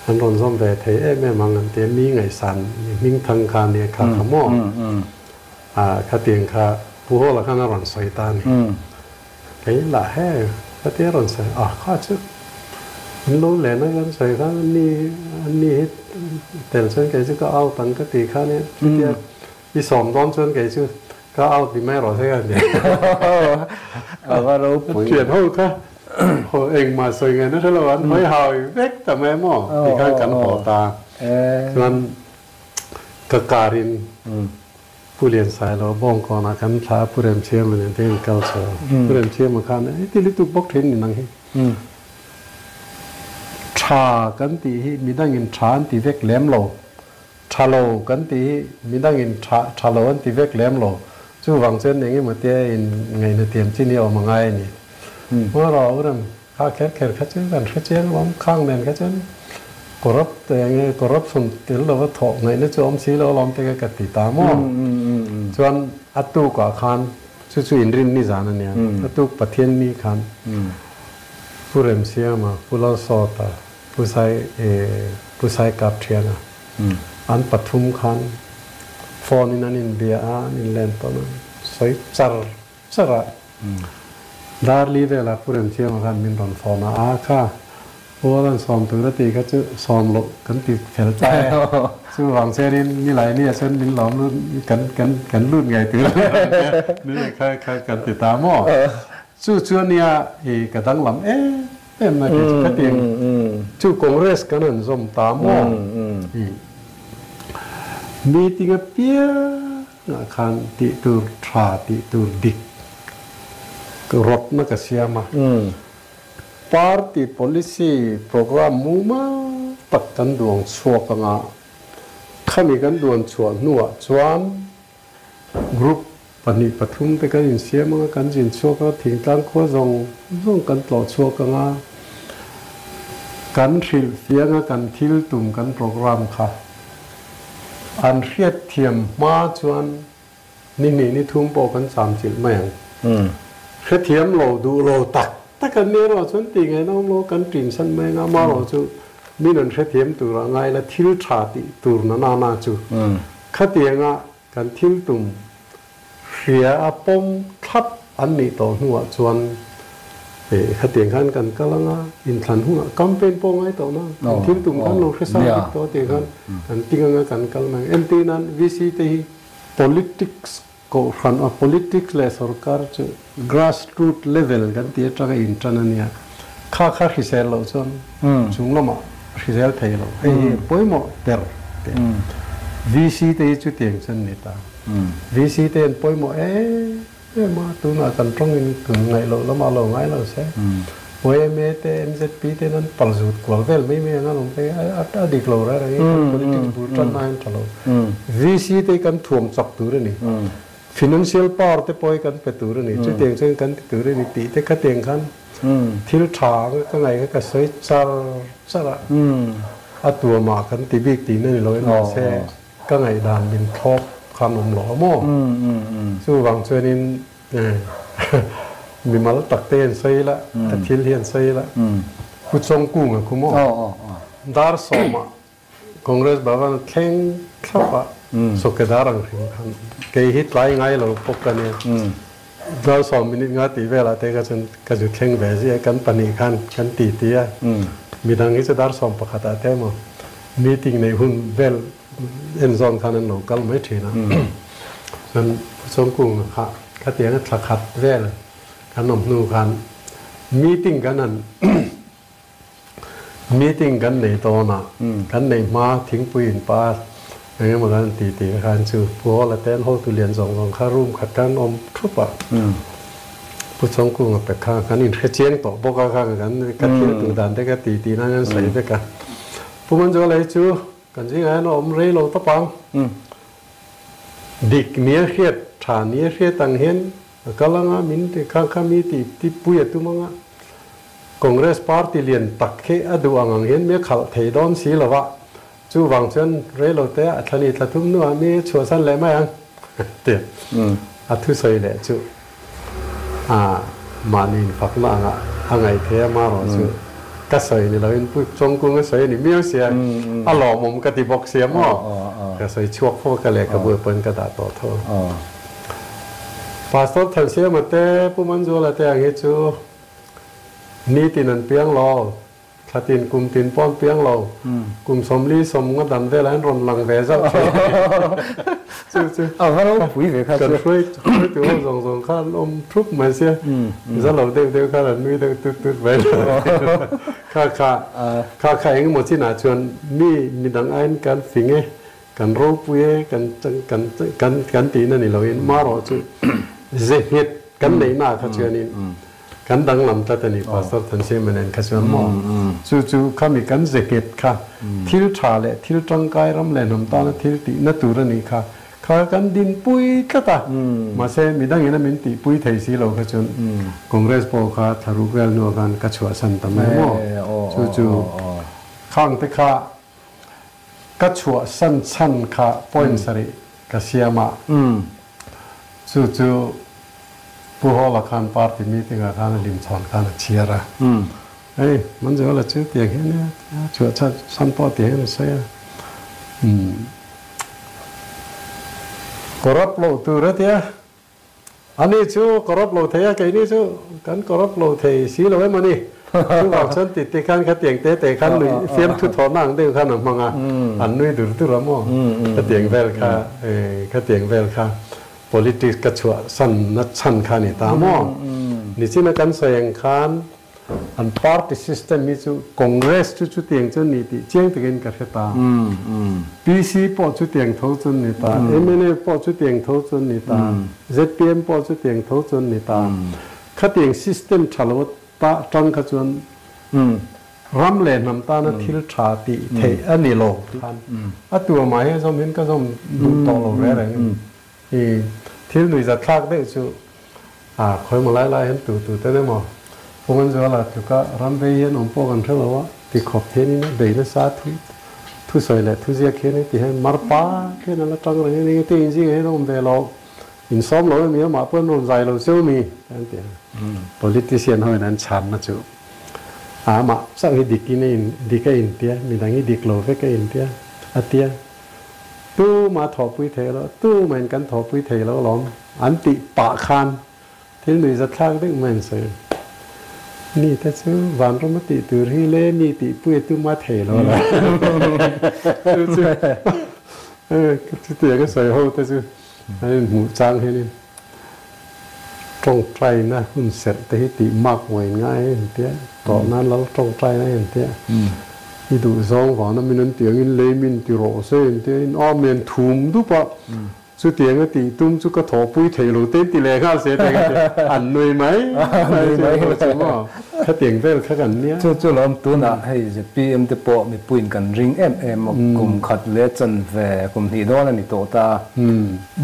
an rawn zawm ve thei em em ang an ti a, mi ngaihsan mi hming thang kha a nia kha kha maw a khatiang kha Pu Hawla khan a rawn sawi ta a ni. Kei lah he ka tia rawn sawi a kha chu in lo len a kan sawi khan a ni a ni hi tel chuan kei chu ka out ang ka ti kha nia chutia i sawm dawn chuan kei chu ka out ni mai rawh se ka ti a va ropui thian ho kha ho engmah sawi ngaihna hre lo an hawi hawi vek ta mai maw tikhan kan haw ta chuan ka car in Pu Liansailo Bawngkawnah kan thla a, Pu Remthiama nen te in kal chho. Pu Remthiama khan e ti lutuk bawk thin ni nang hi. Tha kan tih hi midangin tha an ti vek lem lo. Tha lo kan tih hi midangin tha tha lo an ti vek lem lo. Chuvang chuan eng emaw tia in ngaihna thiam chin hi a awm a ngai a ni. Hmawraw Pu Rem Kha kher kher kha chu kan hre chiang alawm, khang nen kha chuan corrupt eng nge corruption tel lova thawh ngaihna chu awm si lo alawm te kha ka ti ta maw? Chuan a tukah khan chu chu inrin ni zan a nia, a tuk Pathian ni khan Pu Remsiama, Pu Lalsawta, Pu Sai Pu Saikapthiana an pathum khan phone in an inbia a, an inlen tawn a, sawi char char a. Darli velah Pu Remthiama khan min rawn phone a, a kha Pual an sawm tur a tih kha chu sawm loh kan ti fel ta e. Chuvang chuanin nilai nia chuan min lawm lut kan kan kan lut ngei tur a ni kha kha kan ti ta maw? Chu chu ania i ka danglam em em na kei chu khatiang chu Congress kan han zawm ta maw? I meeting apiang Ah khan tih tur tha tih tur dik rawtna ka siam a. Party policy programme mumal tak kan duang chhuak anga khami kan duan chhuah hnuah chuan group pahnih pathum te kan insiam anga kan zin chhuak anga thingtlang khua zawng zawng kan tlawh chhuak anga kan hrilh fianga kan thil tum kan programme kha An hriatthiam hma chuan ni hnih ni thum pawh kan cham chilh mai ang. Hrethiam lo duh lo tak tak an nia erawh chuan tih ngaihna awm lo kan ṭin san mai ang a, amaherawh chu min an hrethiam turah ngai la thil ṭha tih tur na na na chu khatianga kan thil tum Hria a pawm thlap an nih tawh hnuah chuan khatiang khan kan kal ang a, inthlan hunah campaign pawh ngai tawh na, kan thil tum khan lo hre sang bik tawh tih khan kan ting anga kan kal mai ang. Entir nan VC te hi politics kohhran a politics leh sorkar chu grass root level kan tih atanga intan a nia, kha kha hrisel loh chuan chung lamah hrisel thei lo, hei hi pawimawh ber teh. VC te hi chutiang chu an ni ta. VC te an pawimawh em em a, tunah kan tawngin kan ngaih loh lamah lo ngai lo se. YMA te, MZP te an pal zut kual vel mai mai ang a lawm te, a dik lo reng reng kan politics bul tanna hian tha lo. VC te hi kan thuam chak tur a ni. Financial power te pawh hi kan pe tur a ni. Chutiang chuan kan ti tur a ni tih te khatiang khan thil tha anga ka ngaih kha ka sawi char char a. A tuamah kan ti bik tihna ni loin mahse ka ngaihdan min thlawp khan awm lo a maw? Chuvang chuanin mimal tak te hian sawi ila, a thil hian sawi ila, Pu Chawngkunga khu maw? Dar sawmah Congress Bhavan thleng thlap a Sawkedar ang hrim khan kei hi tlai ngai lo pawk ka nia. Dar sawm minute nga tih velah te kha chuan ka zu thleng ve zia kan pahnih khan kan ti ti a. Midang hi chu dar sawm pakhat ah te emaw meeting neih hun vel en zawn khan an lo kal mai thin a. Chuan Pu Chawngkunga kha khatianga thla khat vel kan awm hnu khan meeting kan han Meeting kan nei dawn a, kan nei hma thingpui in pa eng emaw kan ti tih khan chu Pu Hawla te an hotu lian zawng zawng kha room khat khan awm thup a, Pu Chawngkunga pek kha kan inhre chiang tawh bawk a, khang kan ka thil duh dan te ka ti tih nan kan sawi vek a. Pu Manzuala hi chu kan zingah hian a awm rei lo tawp ang, dik nia hriat tha nia hriat ang hian A kal anga min ti kha kha mi ti ti pui a tum anga Congress party lian tak khi a duh ang ang hian mi a khalh thei dawn si lo va, chuvang chuan reilo te a thlani thla thum hnuah mi a chhuahsan leh mai ang ti a thusawi leh chu a mahni infakna angah a ngaih thei a, marawh chu ka sawi ni loin Pu Chawngkunga sawi a ni miau sia, a lawmawm ka ti bawk sia maw, ka sawi chhuak fo ka lehkhabu ah pawhin ka dah tawh tho. Pastor Thansiama te, Pu Manzuala te ang hi chu nitin an piang lo, thlatin kum tin pawh an piang lo, kum sawmli sawm nga dan velah an rawn lang ve zauh thin. Chu chu kan hruai hruaitu ho zawng zawng kha an awm thup mai sia, za lo deuh deuh khan an nui deuh tut tut mai lo. Kha kha kha kha engemaw chinah chuan mi midang aiin kan fing e. Kan ropui e, kan kan kan kan tihna ni loin marawh chu ze nghet kan neihna ah kha chuanin kan danglam tlat a ni Pastor Thansiama nen kha chuan maw chu chu khami kan ze nghet kha thil tha leh thil tangkai ram leh hnam tana thil tihna tur a nih kha kha kan dinpui tlat a mahse midangin a min tihpui thei si lo kha chuan Congress pawh kha thlaruk vel hnuah khan ka chhuahsan ta mai maw chu chu khang te kha Ka chhuahsan chhan kha point sarih ka siam a, chu chu Pu Hawla khan party meeting ah khan a hlimchhawn khan a chhiar a, hei Manzuala chu tiang hian a chhuah chhan pawh ti hian a sawi a, corrupt loh tur a tia. Ani chu corrupt lo thei a, keini chu kan corrupt lo thei si lo em a ni. Chuvang chuan ti te khan khatiang te te khan nui fiamthu thawhna ang deuh khan a hmang a, an nui dur dur a maw? Khatiang vel kha khatiang vel kha politics ka chhuah san na chhan kha a ni ta maw? Nichina kan sawi ang khan An party system hi chu Congress chu chutiang chu ni tih chiang takin ka hre ta. PC pawh chutiang tho chu ni ta, mnf pawh chutiang tho chu ni ta, zpm pawh chutiang tho chu ni ta. Khatiang system tha lo ta tang kha chuan ram leh hnam tana thil tha tih theih a ni lo khan a tuamah hian zawm hian ka zawm duh tawh lo reng reng. I thil nuihzat thlak deuh chu a khawimaw lai lai hian tu tu ten emaw Punganzuala tluka ram vei hian awm pawh kan hre lo a ti khawp hianin a bei nasa thu thusawi leh thuziak hian heti hian mar pa hian a la tang reng a ni engtin inzingah hian a awm ve lo insawm lo emi amah pawh an rawn zai lo cheu mi an ti a politician ho in an chhanna chu amah chauh hi dikin a in dik a intia midang hi dik lo vek a intia a tia. Tumah thawhpui thei lo, tumahin kan thawhpui thei lo alawm an tih pah khan thil nuihzathlak deuh mai an sawi. Mi te chu vanram a tih tur hi le mi tihpui a tuma thei lo la. Chu chu chutiang a sawi ho te chu an inhmuh chang hianin tawngtaina hun serh te hi tih mak mawiin ngai a intia, tawh nan lal tawngtaina a intia. I duh zawng vana min an tih angin lei min ti rawh se in tia in Amen thum dup a, chutiang a tih tum chu ka thawhpui thei lo te in ti leh nghal se te ka ti an nui mai mai chu pawh chu maw khatiang vel kha kan nia. Chu chu lawm tunah hei zpm te pawh mipuiin kan ring em em a, kum khat leh chanve kum hnih dawn a ni tawh ta,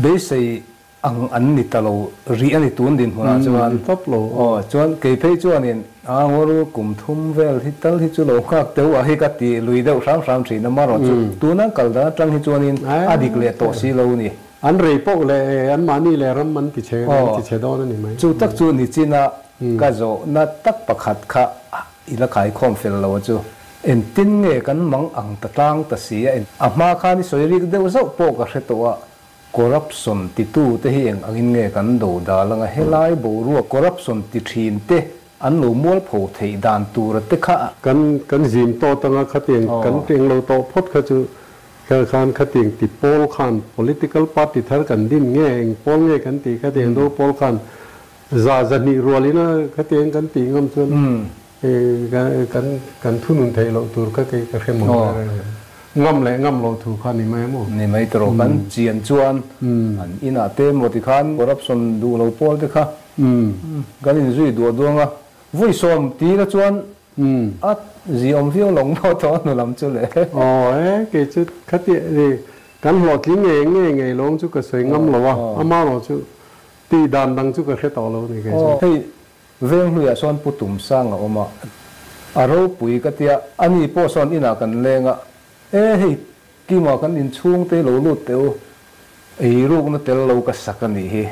beisei Ang an ni ta lo rih a ni tun dinhmunah chuan. Ni tawp lo. Aw chuan kei phei chuanin a ngaw kum thum vel hi tal hi chu lo nghak teuh a hi ka ti lui deuh hram hram thin a marawh chu tuna kal dan atang hi chuanin a dik leh tawh si lo ni. An rei poh leh anmahni leh ram an ti chhe an ti chhe dawn a ni mai. Chu tak chu nichina ka zawhna tak pakhat kha i la khaikhawm fel lo a chu. Engtin nge kan mang ang ta tlang ta si a a hma khan i sawi rik deuh zauh pawh ka hre tawh a. Corruption titu te hi eng angin nge kan do dal anga helai boruak corruption ti thin te an lo mualpho theih dan tura te kha a. Kan kan zim tawt anga khatiang kan teng lo tawh phawt kha chu kha khan khatiang ti pawl khan political party thar kan din nge eng pawl nge kan tih khatiang do pawl khan za zahnih rual ina khatiang kan tih ngam chuan Kan kan thunun theih loh tur kha kei ka hre mawng reng reng lo. Ngam leh ngam loh thu kha ni mai maw? Ni mai tawh kan chian chuan an inah te maw tikhan corruption duh lo pawl te kha kan inzui duah duang a, vawi sawm ti la chuan a ziawm viau lo maw tawh a hnu lam chu le. Aw e, kei chu khati kan hlawhtling ngei ngei ngei lawng chu ka sawi ngam lo a, amarawh chu tih dan dang chu ka hre tawh lo ni kei chu. Hei Venghluiah sawn Pu Tumsang a awm a, a ropui ka tia, ani pawh sawn inah kan leng a, E hei, Kima kan inchhung te lo lut teh u, eirukna tel lo ka sak a nih hi,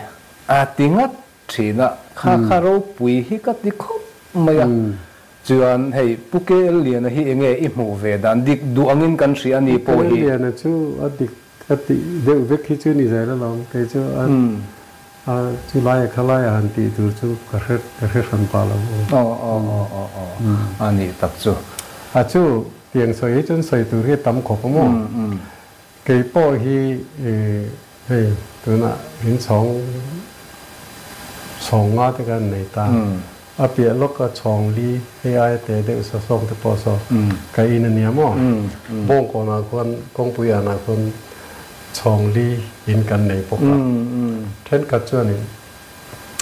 a ti ngat thin a, kha kha ropui hi ka ti khawp mai a, chuan hei Pu KL Liana hi enge i hmuh ve dan dik duh angin kan hria a ni pawh hi. Pu KL Liana chu a dik a tih deuh vek hi chu ni zel alawm, kei chu a A chu laia kha laia han tih tur chu ka hre ka hre hran pah lo. Aw aw aw aw aw a nih tak chu. A chu tiang sawi hi chuan sawi tur hi a tam khawp a maw? Kei pawh hi hei tunah inchhawng chhawng nga te khan nei ta. A piah lawka chhawng li hei aia te deuh sa sawng te pawh saw ka in a nia maw? Bawngkawnah khuan kawngpui anah khuan Chhawng li in kan nei bawk a, thenkhat chuanin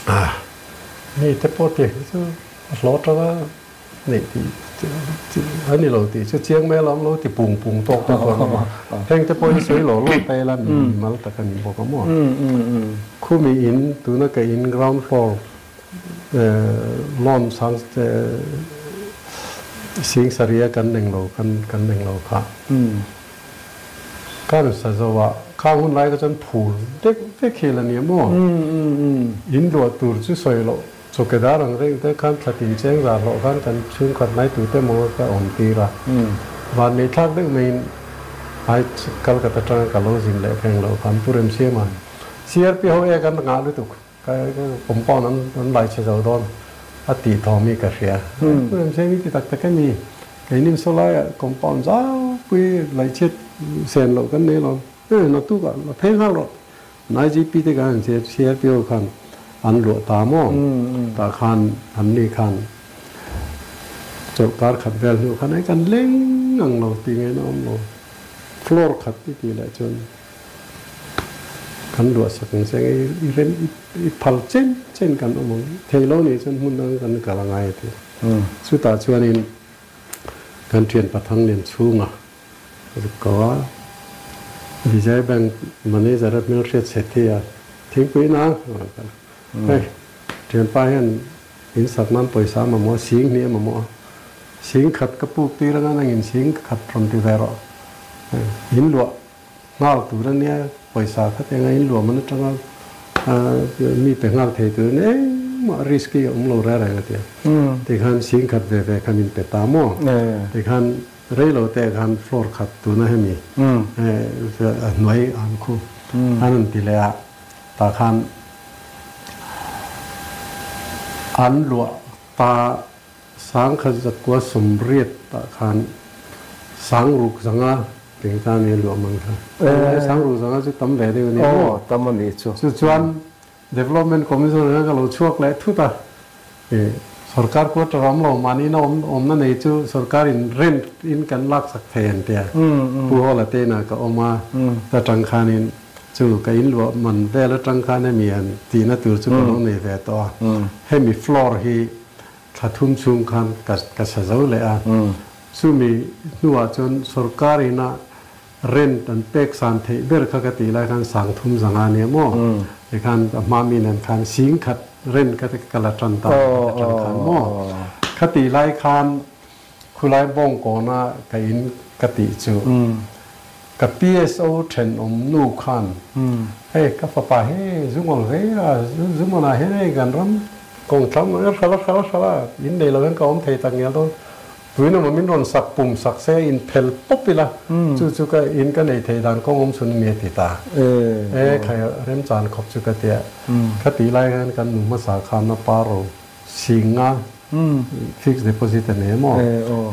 ah mi te pawh tih hi chu a hlawh tang a neih tih a ni lo tih chu chiang mai alawm lo ti pung pung tawk te pawh an awm a, heng te pawh hi sawi lo lo ta ila mi mal tak a ni bawk a maw? Khumi in tuna ka in ground floor lawn sang sing saria kan neng lo kan neng lo kha. Kan sa zo a, khang hun lai kha chuan phul dek vek hi la ni maw? In luah tur chu sawi loh chawkedar ang reng te khan thla tin cheng zar loh khan kan chhungkhat mai tute maw ka awm tir a. Van nei thlak deuh maiin ai Calcutta atanga ka lo zin leh pheng loh khan Pu Remsiama CRP ho e kan ngah lutuk ka compound an lai chhe zo dawn a tih thawm hi ka hria. Pu Remsiam i ti tak tak em i? Keinin saw laiah compound zau pui laihchhiat sen loh kan nei lo. E, naktuk ah la phei nghal rawh. An IGP te khan an CRPO khan an luah ta maw? Tah khan an ni khan chawlhkar khat vel hnu khan ei kan leng ang lo tih ngaihna awm lo. Floor khat i tih leh chuan kan luah sak ang che i rem i phal chen chen kan awm ang. Thei lo nih chuan hmun dang kan kal a ngai a ti. Chutah chuanin kan thian Pathang Lian chhunga ko a, Vijay Bank manager a hmelhriat chhe thi a, thingpui na hei thianpa hian in sak nan pawisa a mamawh a, sing hnih a mamawh a, sing khat ka puk tir anga nangin sing khat rawn ti ve rawh, in luah nghal tur a nia, pawisa khat enga in luah man atanga mi pe nghal thei tur a nia, engmah risk hi a awm lo reng reng a ti a. Tikhan sing khat ve ve kha min pe ta maw? Tikhan rei lo te khan floor khat tuna hemi a hnuai an khu an rawn ti leh a, tah khan an luah ta Sangkhat zakua sawmriat tah khan sangruk zanga keng ta nia luah mang kha. Sangruk zanga chu tam ve deuh a ni maw? Aw, tam a nih chu. Chu chuan Development Commission kha ka lo chhuak leh thut a, Sorkar quarter awm lo mahni na awm awmna nei chu sorkar in rent in kan lak sak thei an tia. Pu Hawla te inah ka awm a, ta tang khanin chu ka in luah man vel atang khan hemi han tihna tur chu ka lo nei ve tawh a. Hemi floor hi thla thum chhung khan ka ka sa zo leh a. Chumi hnuah chuan sorkar ina rent an pek san theih ber kha ka tih lai khan sang thum zanga nia maw? Tikhan a hma mi nen khan sing khat rent kha te ka la tan ta ka tan khan maw? Kha tih lai khan khulai bawngkawna ka in ka tih chu ka PSO thenawm nu khan hei ka fapa hi zungawl ve a, zungawnah hian hei kan ram kawng thlam hrala hrala hrala in nei lo hian ka awm thei tak ngial dawn. Tuin emaw min rawn sak pum sak se in phel pawp ila, chu chu ka in ka nei thei dan kawng awm chhun mi a ti ta. E khai remchan khawp chu ka tia. Kha tih lai khan kan nu hmasa khan a pa ro singa fixed deposit a nei emaw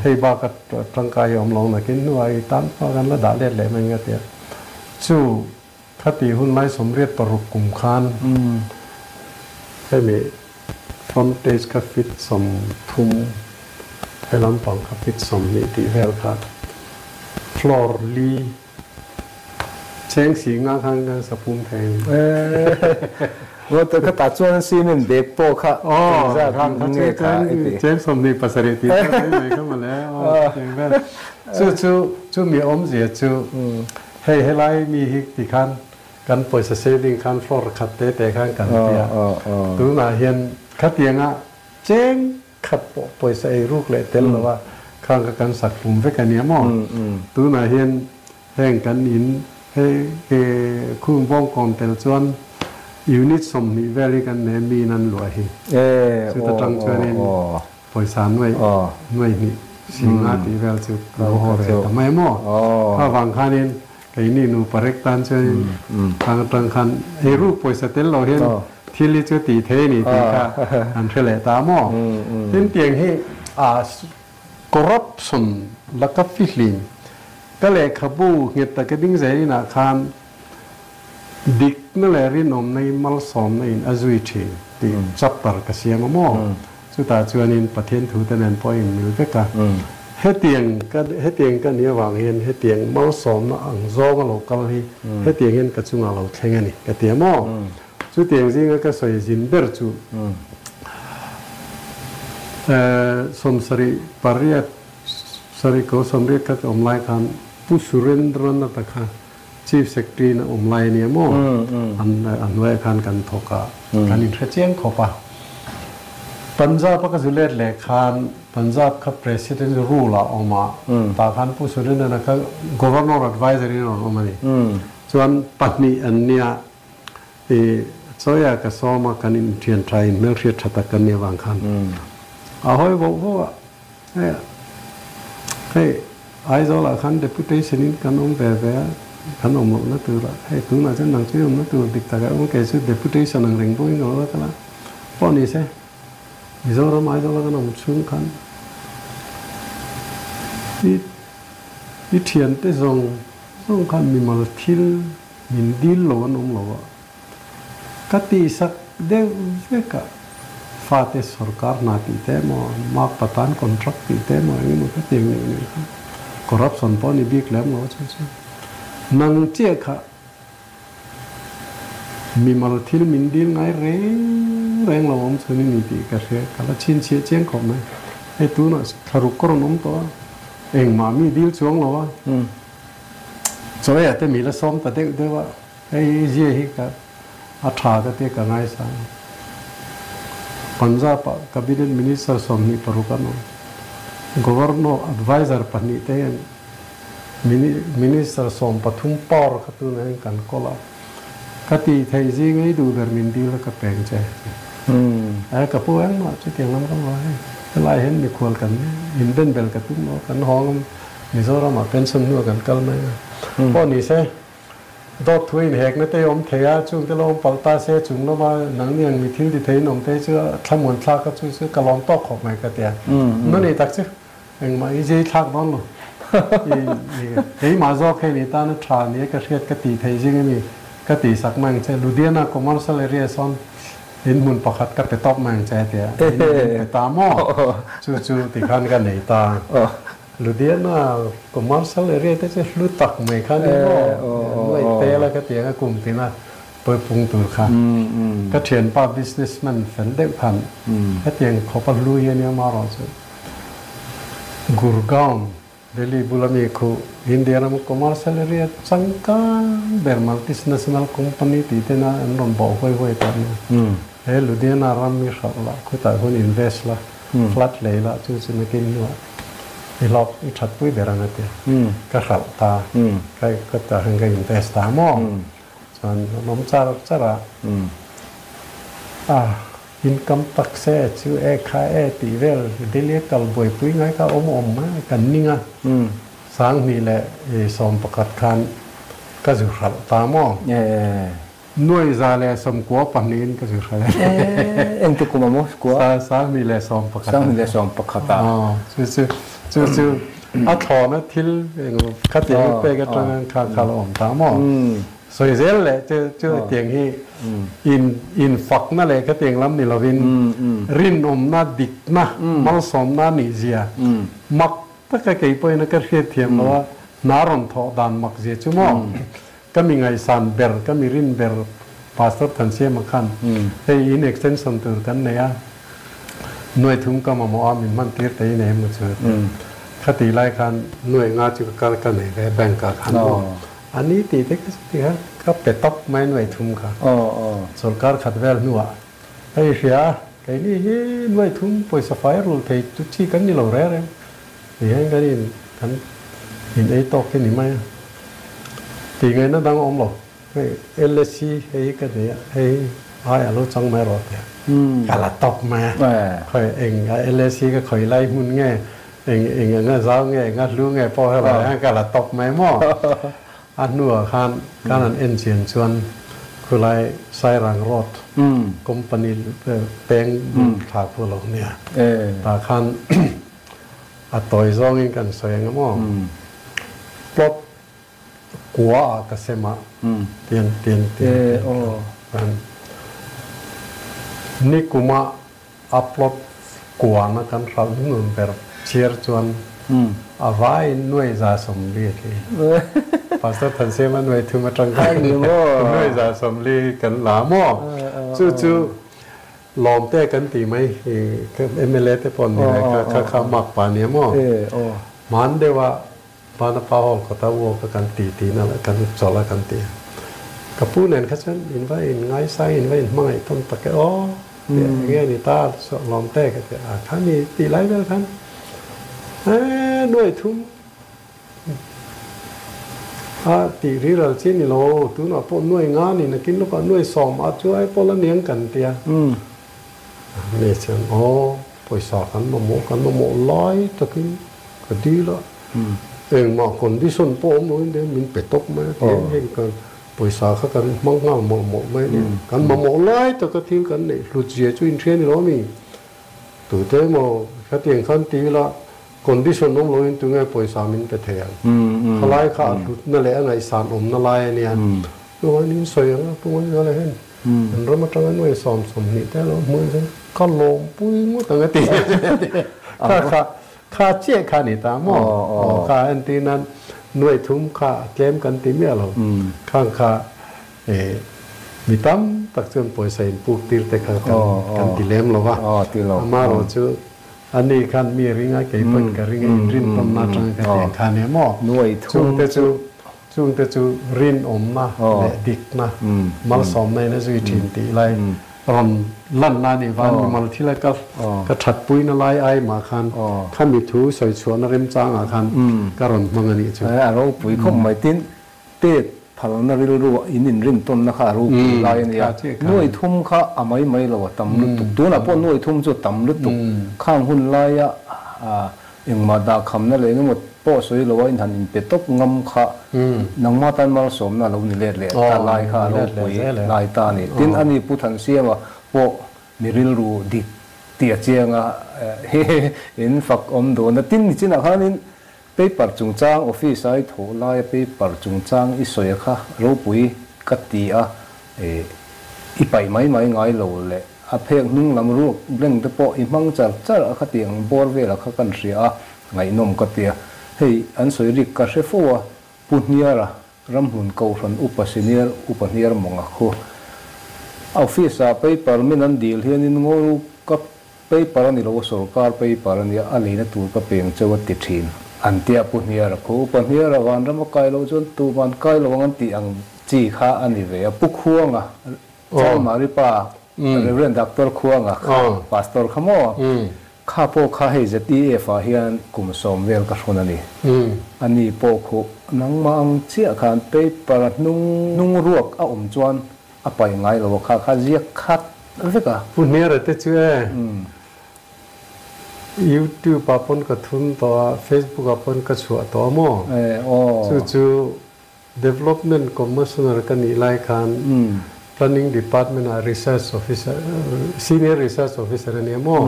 hei bak a tangkai hi awm lo nakin hnuah i tan pawh kan la dah let leh mai ka tia. Chu kha tih hun lai 86 kum khan hemi Frontage kha fit 30, he lampang kha fit 20 tih vel kha floor li cheng si nga khan kan sa pum thei a ni. Water kha tah chuan cement bag pawh kha engzat nge kha i ti? Cheng 27 tih pawh mai mai kha mawle aw cheng vel. Chu chu chumi awmzia chu hei helai mi hi tikhan Kan pawisa saving khan floor khat te te khan kan ti a, tunah hian khatianga cheng khat pawh pawisa ei ruk leh tel lo a khang kha kan sak hlum vek a nia maw? Tunah hian heng kan in hei khung bawngkawn tel chuan unit 20 vel hi kan nei a mi in an luah hi. Chuta tang chuanin pawisa nuaih nuaih hnih singa tih vel chu ka lo haw ve ta mai maw? Kha vang khanin Keini nupa rek tan chuan tang atang khan eiruk pawisa tel lo hian thil hi chu tih thei a ni tih kha an hre leh ta maw? Tin tiang hi corruption laka fihlim ka lehkhabu nghet taka ding zel inah khan dikna leh rinawmna hi malsawmna in a zui thin tih chapter ka siam a maw? Chutah chuanin Pathian thute nen pawh a inmil vek a. Hetiang ka hetiang ka nih avang hian hetiang malsawmna ang zawnga lo kal hi hetiang hian ka chungah lo thleng a ni ka ti a maw? Chutiang zinga ka sawi zin ber chu 78 sarih ko 80 kha ka awm lai khan Pu Surendranatha kha Chief Secretary na awm lai a nia maw? An a hnuaiah khan kan thawk a, kan inhre chiang khawp a. Punjab a ka zu let leh khan Punjab kha President rule ah awm a, tah khan Pu Surendran-a kha Governor Adviser in a rawn awm a ni. Chuan pahnih an nia, i chawiah ka sawm a, kan inthian tha in hmelhriat tha tak kan nih avang khan a hawi voh voh a. Hei hei Aizawlah khan deputation in kan awm ve ve a, kan awm lohna turah hei tunah chuan nang chu i awmna tur dik takah awm kei chu deputation ang reng pawhin ka lo la kal a, pawh ni se Mizoram Aizawla kan awm chhung khan i i thiante zawng zawng khan mimal thil min dil lo an awm lo a. Ka tihsak deuh vek a, fate sorkar hna tih te emaw, mark patan contract tih te emaw eng emaw khatiang neuh neuh kha corruption pawh a ni bik lem lo a chu chu. Nang chiah kha mimal thil min dil ngai reng reng lo awm chhun i ni tih ka hria, ka la chhinchhiah chiang khawp mai. Hei tunah thlaruk ka rawn awm tawh a, engmah mi dil chuang lo a, chawiah te mi la sawm ta deuh deuh a. Hei zia hi ka a tha ka tia ka ngaisang. Punjab ah Cabinet Minister 26 an awm. Governor Adviser pahnih te hian Minister 13 power kha tunah hian kan kawl a. Ka tih theih zinga i duh ber min dil a ka peng che. Ae ka pu engmah chutiang lam ka lo hei. Helai hian mikhual kan inben bel ka tum lo kan hawng Mizoram ah pension hnuah kan kal mai a. Pawh ni se. Dawt thu inhekna te awm thei a, chung te lo awm palh ta se, chung lama nangni ang mi thil ti theiin awm te chu thlamuan thlak a chu chu ka lawm tawk khawp mai ka ti a. Na nei tak chu engmah i zei thlak dawn lo. Keimah zawk hei ni tana tha nia ka hriat ka tih theih zing a mi ka tih sak mai ang che. Ludhiana commercial area sawn In hmun pakhat ka pe tawp mai ang che tia in pe ta maw? Chu chu tikhan ka nei ta. Ludhiana commercial area te chu hlu tak mai kha ni maw? Nuaih tel a ka ti ang a kum tina pawipung tur kha. Ka thianpa businessman fel deuh khan hetiang khawpa hlu hi a nia marawh chu Gurgaon Delhi bula mi khu India rama commercial area changkang ber multinational company tih tena an rawn bawh huai huai tawh nia. He Ludhiana ram hi hralh la, khutah hun invest la, flat lei la chu chu nakin hnuah i hlawk i that pui ber ang a tia. Ka hralh ta, ka khutah khan ka invest ta maw? Chuan an awm char char a, a Income tax e chu e kha e tih vel Delhi a kal buaipui ngai kha awm awm a kan ning a, 2011 khan ka zu hralh ta maw? 1,092 in ka zu hralh e. Engti kum a maw kua? 2011 a. 2011 a. Aw chu chu chu chu a thlawna thil eng khatiang pek atanga kha kha lo awm ta maw? Sawi zel leh chu chu tiang hi in infakna leh ka tiang lam ni lovin rinawmna, dikna, malsawmna nih zia mak taka kei pawhin a ka hriat thiam lo a, hna rawn thawh dan mak zia chu maw ka mi ngaihsan ber, ka mi rin ber Pastor Thansiama khan hei in extension tur kan nei a, nuai thum ka mamawh a min hman tir te i nei emaw chu a ti. Khatih lai khan nuai nga chu ka kal ka nei ve bank ah khan maw. A ni tih te ka ti kha ka pe tawp mai nuai thum kha. Sorkar khat vel hnuah hei hria a, keini hi nuai thum pawisa fai rul thei chu chi kan ni lo reng reng. Ti hian kan in kan in ei tawk hi ni mai a. Tih ngaihna dang a awm lo. Hei LSC hei hi ka nei a, hei hi ai a lo chang mai rawh tia ka la tawp mai a. Khawi eng a LSC ka khawi lai hmun nge Eng eng anga zau nge eng a hlu nge pawh helai hian ka la tawp mai maw? A hnuah khan kan han en chian chuan khulai Sairang Road company peng bul thla khu lo nia. Tah khan a tawi zawngin kan sawi ang maw? Plot kua ah ka sem a tian tian tian tian nikuma A plot kuana kan hralh hnun ber chhiar chuan a vaiin 40,000 a tli. Pastor Thansema 3,000 atang khan 40,000 kan la maw? Chu chu lawmte kan ti mai mla te pawh ni ve kha kha mak pa nia maw? Hman deuha Hmana pa hall kawta walk a kan ti tihna lah kan chawlh a kan ti a. Ka pu nen kha chuan in va in ngaisang in va in hmangaih tawn tak e aw tih eng nge ni ta lawm te ka ti a. Kha mi tih lai vel khan ee 3,000 a tih riral chi ni lo tunah pawh 5,000 ni nakin lawkah 10,000 a chu ai pawh la niang kan ti a. Ni chuan aw pawisa kan mamawh kan mamawh lai takin Ka dil a, engmah condition pawh awm loin deuh min pe tawp mai a, tiang heng kan pawisa kha kan hmang nghal mawlh mawlh mai a ni. Kan mamawh lai taka thil kan neih hlut zia chu inhria ni lo a mi? Tute emaw khatiang khan ti ila condition awm loin tunge pawisa min pe thei ang? Khalai kha a hlutna leh a ngaihsan awmna lai a nia. Chuvangin in sawi ang a, Pu Ngaihzuala hian kan ram atanga nuai 20 te a lo hmuh chuan ka lawmpui ngawt ang a ti. Kha kha Kha chiah kha ni ta maw? Aw kha entir nan 3,000 kha a tlem kan ti miah lo. Khang kha mi tam tak chuan pawisa in puk tir te kha kan ti lem lo va. Amaherawh chu ani khan mi ring a, kei pawhin ka ring a, inrintawnna atanga ka ti ang kha nia maw? Chungte chu Chungte chu rinawmna leh dikna, malsawmna in a zui thin tih lai rawn lanna a nih vang mimal thila ka ka thatpuina lai ai mah khan khami thu sawi chhuahna remchangah khan ka rawn hmang a nih chu. A ropui khawp mai. Tin, pek phalna rilru in inrintawnna kha a ropui lai a nia. 3,000 kha a mai mai lo, a tam lutuk. Tunah pawh 3,000 chu a tam lutuk. Khang hun laia Engmah dah khamna leh engemaw pawh sawi lo a inhan inpe tawp ngam kha nangmah tan malsawmna a lo ni let leh ta lai kha a ropui lai ta a ni. Tin, ani Pu Thansiama pawh mi rilru dik tih a chiang a, in fak awm dawn a. Tin, nichinah khanin paper chungchang office a i thawh laia paper chungchang i sawi a kha ropui ka ti a. I paih mai mai ngai lo leh a phek hnung lam ruak blank te pawh i hmang char char a khatiang bawr velah kha kan hria a, ngaihnawm ka tia. Hei an sawi rik ka hre fo a, Pu Hniara ramhmun Kohhran Upa Senior Upa Hniar Mawnga khu Office ah paper min an dil hianin ngaw ka paper a ni lo a sorkar paper a nia a leina tur ka peng cheu a ti thin an tia Pu Hniara khu Upa Hniara vanram a kai loh chuan tuman kai lo ang an tih ang chi kha a ni ve a Pu Khuanga Chalmari pa Rev. Doctor Khuanga kha Pastor kha maw Kha pawh kha hei ZEF ah hian kum sawm vel ka hrawn a ni. A ni pawh khuh nangmah ang chiah khan paper a hnung hnung ruak a awm chuan a paih ngai lo a kha kha ziak khat vek a. Pu Hniara te chu e YouTube ah pawn ka thun tawh a, Facebook ah pawn ka chhuah tawh a maw? Chu chu Development Commissioner ka nih lai khan Planning Department ah Research Officer, Senior Research Officer a nia maw?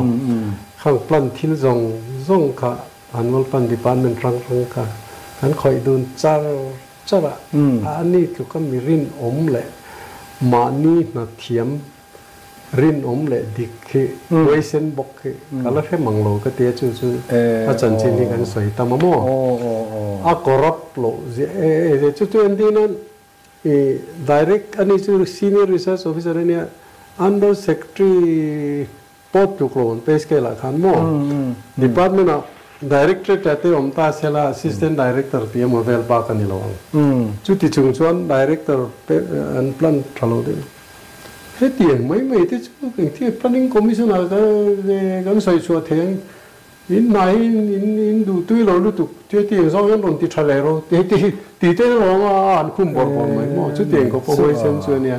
Khang plan thil zawng zawng kha Annual Plan Department hrang hrang kha kan khawih dun char char a, a ni tluka mi rinawm leh mahni hna thiam Rinawm leh dik hi huaisen bawk hi ka la hre mang lo ka tia chu chu a chanchin hi kan sawi tam a maw? A corrupt loh ziah e e chu chu entir nan i direct ani chu senior research officer ania under secretary pawh tluk lo an pay scale ah khan maw department ah directorate ah te awm ta sela assistant director tih emaw vel bak a ni lo ang chuti chung chuan director an plan tha lo deuh. Hetiang mai mai te chu engthil Planning Commission ah kan sawi chhuah thei ang, in hna hi in duh tui lo lutuk hetiang zawng hian rawn ti tha leh rawh ti te erawh a an khum bawrh bawrh mai maw chutiang khawp a huaisen chu a nia.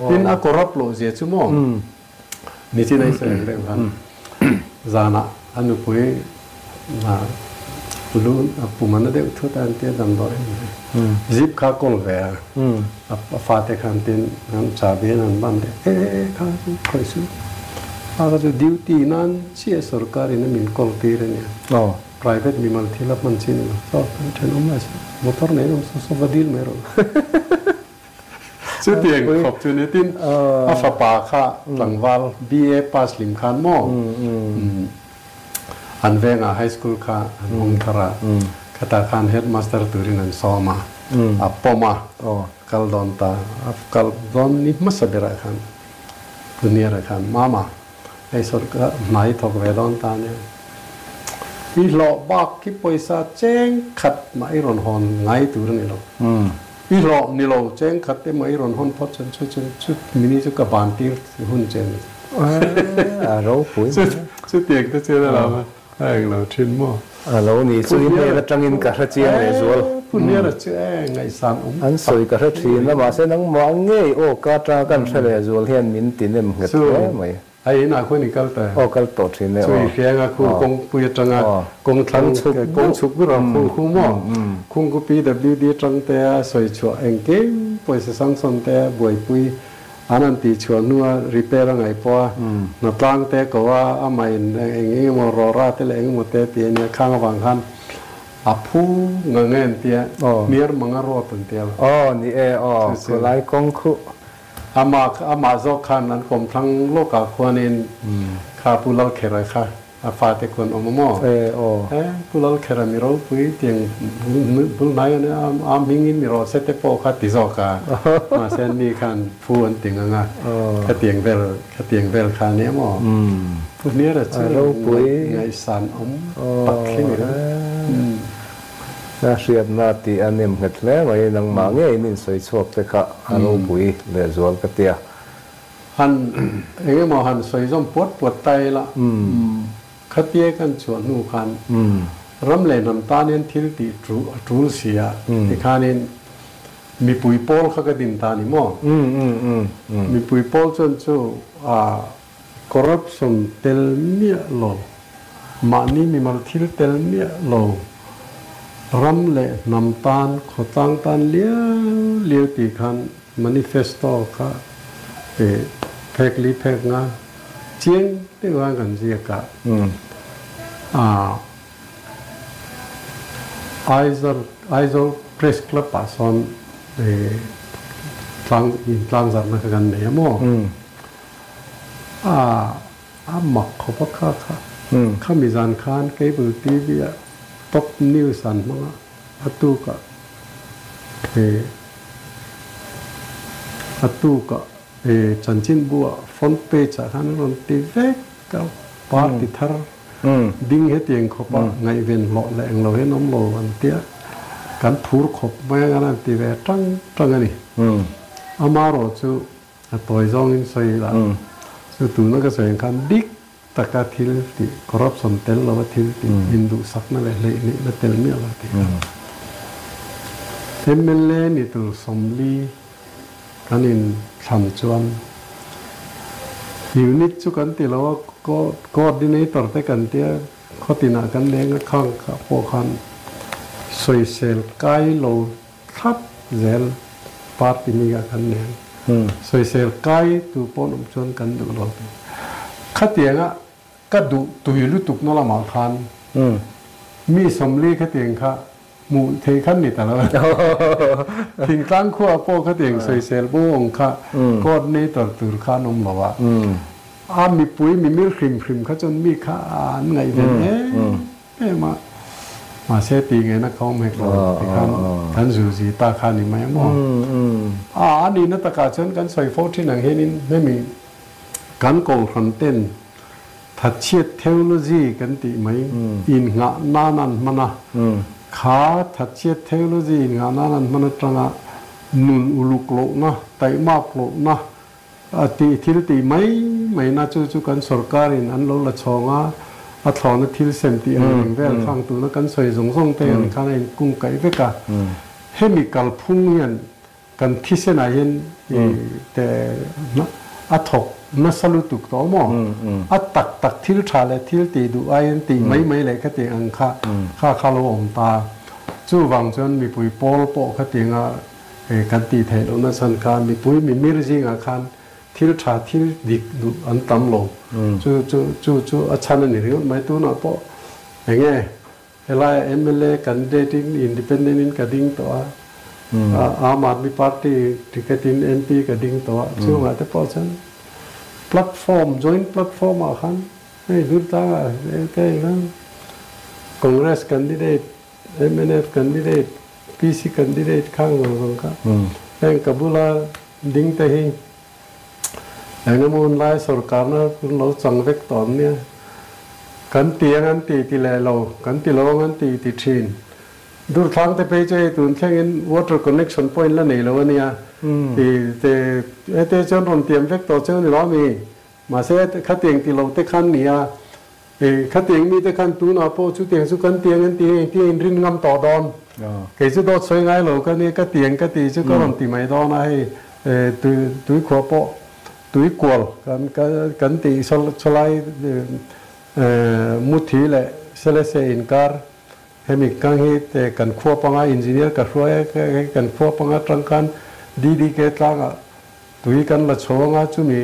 Tin a corrupt loh zia chu maw nichin a i sawi ang deuh khan zanah a nupui Lu a pum a na deuh thut a an tia damdawi zip kha kawl ve a, a fate khan tin an chabi an han ban deuh e e kha chu khawih suh a kha chu duty nan chiah sorkar in a min kawl tir a nia private mimal thil a hman chi ni lo saw kan thenawm lai saw motor nei awm saw saw va dil mai rawh chutiang khawp chu ni tin a fapa kha tlangval BA pass lim khan maw An vengah high school kha an hawng thar a, khatah khan headmaster turin an sawm a, a pawm a, kal dawn ta, a kal dawn ni hmasa berah khan Puniara khan, Mama, hei sawrkar hna hi thawk ve dawn ta ania, i hlawh bak hi pawisa cheng khat mah i rawn hawn ngai tur a ni lo, i hlawh ni lo cheng khat emaw i rawn hawn phawt chuan chu chu chu mini chu ka ban tir hun che a ni. A ropui mai. Chutiang te chuan a lo a eng lo thin maw? A lo ni chu i hnen atangin ka hre chiang leh zual. Pu Hniara chu e ngaihsan awm tak. An sawi ka hre thin a mahse nangmah ngei aw ka atanga kan hre leh zual hian min ti nem nghet hle mai. A inah khuan i kal ta em? Aw kal tawh thin e aw. Chu i hrianga khu kawngpui atanga kawng thlang kawng chhuk ber a khu khu maw? Khung khu PWD atang te a sawi chhuah engkim pawisa sanction te a buaipui An an tih chhuah hnua repair a ngaih pawh a, hnatlang te ko a, amah in eng eng emaw rawra te leh eng emaw te ti a nia, khang avang khan a phu ngang e an tia, hniar mang a rawt an tia lo. Aw ni e aw, khawlai kawng khuh. Amah amah zawk khan an kawmthlang lawkah khuanin kha Pu Lalkhera kha A fate khuan awm a maw? E aw. E, Pu Lalkhera mi ropui tiang bul hnai a nia, a hmingin mi rawh se te pawh kha ti zawk a. Mahse an ni khan phu an ti ngang a, khatiang vel, khatiang vel kha a nia maw? Pu Hniara chu ngaihsan awm tak hi ni lo. A hriatna tih a nem nghet hle mai, nangmah ngeiin insawi chhuak te kha a ropui lehzual ka tia. Han eng emaw han sawi zawm puat puat ta ila, khatia kan chhuah hnu khan ram leh hnam tan hian thil tih a tul si a, tikhanin mipui pawl kha ka din ta a ni maw? Mipui pawl chuan chu corruption tel miah lo, mahni mimal thil tel miah lo, ram leh hnam tan, khawtlang tan liau liau tih khan Manifesto kha e phek li phek nga chiang deuh a kan ziak a, ah Aizawl Aizawl Press Club ah sawn e Tlang in tlang zarhna kha kan nei a maw? A a mak khawp a kha kha. Khami zan khan cable TV ah top news an hmang a, a tukah eh a tukah eh chanchinbu ah front page ah khan an rawn ti vek a, party thar ding hetiang khawp a ngaihven hlawh leh englo hian awm lo an tia kan phur khawp mai ang an ti ve tang tang a ni. Amarawh chu a tawi zawngin sawi ila chu tuna ka sawi ang khan dik taka thil tih corruption tel lova thil tih induhsakna leh hleihneihna tel miah lo tih kha mla ni tur 40 kan inthlan chuan unit chu kan ti lo a, coordinator te kan tia khawtinah kan leng a, khang pawh khan sawisel kai lo thlap zel party mi ah kan leng. Sawisel kai tu pawh an awm chuan kan duh lo tih. Khatianga ka duh tui lutukna lamah khan mi 40 khatiang kha Hmuh thei khan ni ta lo. Thingtlang khuaah pawh khatiang sawisel bo awng kha coordinator tur kha an awm lo a. A mipui mimir hrim hrim kha chuan mi kha an ngaihven em em a. Mahse tih ngaihna ka awm hek lo tikhan kan zuzi ta kha a ni mai a maw. A a nihna takah chuan kan sawi fo thin ang hianin hemi kan kohhran ten Thatchhiat theology kan tih mai innghah nan an hman a, kha thatchhiat theology innghah nan an hman atanga nun uluk lohna, taihmak lohna tih thil tih mai maina chu chu kan sorkarin an lo la chhawng a, a thlawhna thil sem tih ang reng vel khang tuna kan sawi zawng zawng te ang khan a inkungkaih vek a. Hemi kalphung hian Kan thisenah hian te a thawk nasa lutuk tawh maw? A tak tak thil tha leh thil tih duh aiin tih mai mai leh khatiang ang kha kha kha lo awm ta. Chuvang chuan mipui pawl pawh khatianga kan tih theih lohna chhan kha mipui mimir zingah khan thil tha thil dik duh an tam lo. Chu chu chu chu a chhan a ni ringawt mai. Tunah pawh enge Helaiah mla candidate in independent in ka ding tawh a, Aam Aadmi Party ticket in MP ka ding tawh a, chungah te pawh chuan platform, joint platform ah khan hei Durtlangah te khan Congress candidate, mnf candidate, PC candidate khang zawng zawng kha heng ka bula ding te hi Engemaw hun lai sorkarna hun lo chang vek tawh an nia. Kan ti ang an ti ti leh lo, kan ti lo ang an ti ti thin. Durthlang te phei chu hei tun thlengin water connection pawh in la nei lo a nia. Ti te hete chuan rawn tiam vek tawh cheu ni lo ami? Mahse khatiang ti lo te khan nia. Khatiang mite khan tunah pawh chutiang chu kan tiang an ti heng tia in rin ngam tawh dawn. Kei chu dawt sawi ngai lo ka nia, ka tiang ka ti chu ka rawn ti mai dawn a, hei tuikhuah pawh tuikual kan tih sawlai Muthi leh Selese inkar hemi kang hi te kan khua panga engineer ka hruai a, hei kan khua panga tang khan DDK tlangah tui kan la chho anga chumi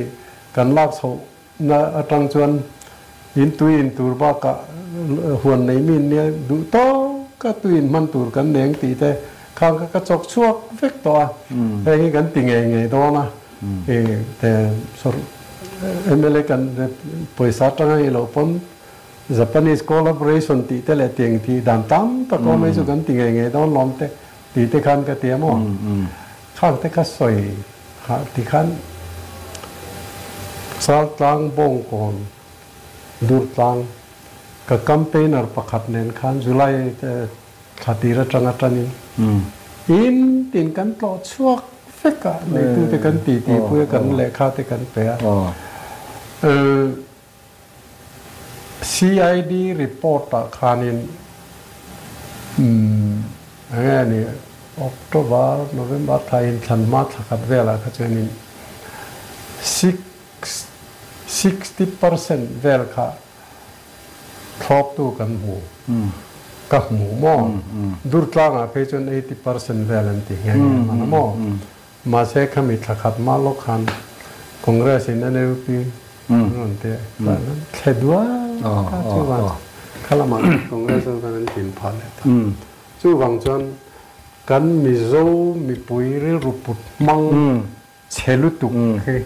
kan lak chhoh Na atang chuan in tui in tur bakah huan nei mi nia duh tawk a tui in hman tur kan neng tih te khang kha ka chawk chhuak vek tawh a, heng hi kan ti ngei ngei dawn a, i te mla kan pawisa atanga i loh pawn Japanese collaboration tih te leh tiang tih dan tam tak awm mai chu kan ti ngei ngei dawn lawm te tih te khan ka ti a maw? Khang te kha sawi Khah ti khan Chaltlang Bawngkawn Durtlang ka campaigner pakhat nen khan July thla tir atanga tanin in tin kan tlawh chhuak vek a, neitute kan titi pui a, kan lehkha te kan pe a. CID report ah khanin enge ni October, November thla in thlan hma thla khat velah kha chuanin 60% vel kha thlawptu kan hmu ka hmu maw Durtlangah phei chuan 80% vel an ti nghe nghe hman a maw. Mahse khami thla khat mah lawk khan Congress in NLP an rawn ti a, thle duai kha chuvang kha lamah khan Congress ho khan an tin phah leh ta. Chuvang chuan Kan Mizo mipui rilru put hmang chhe lutuk hi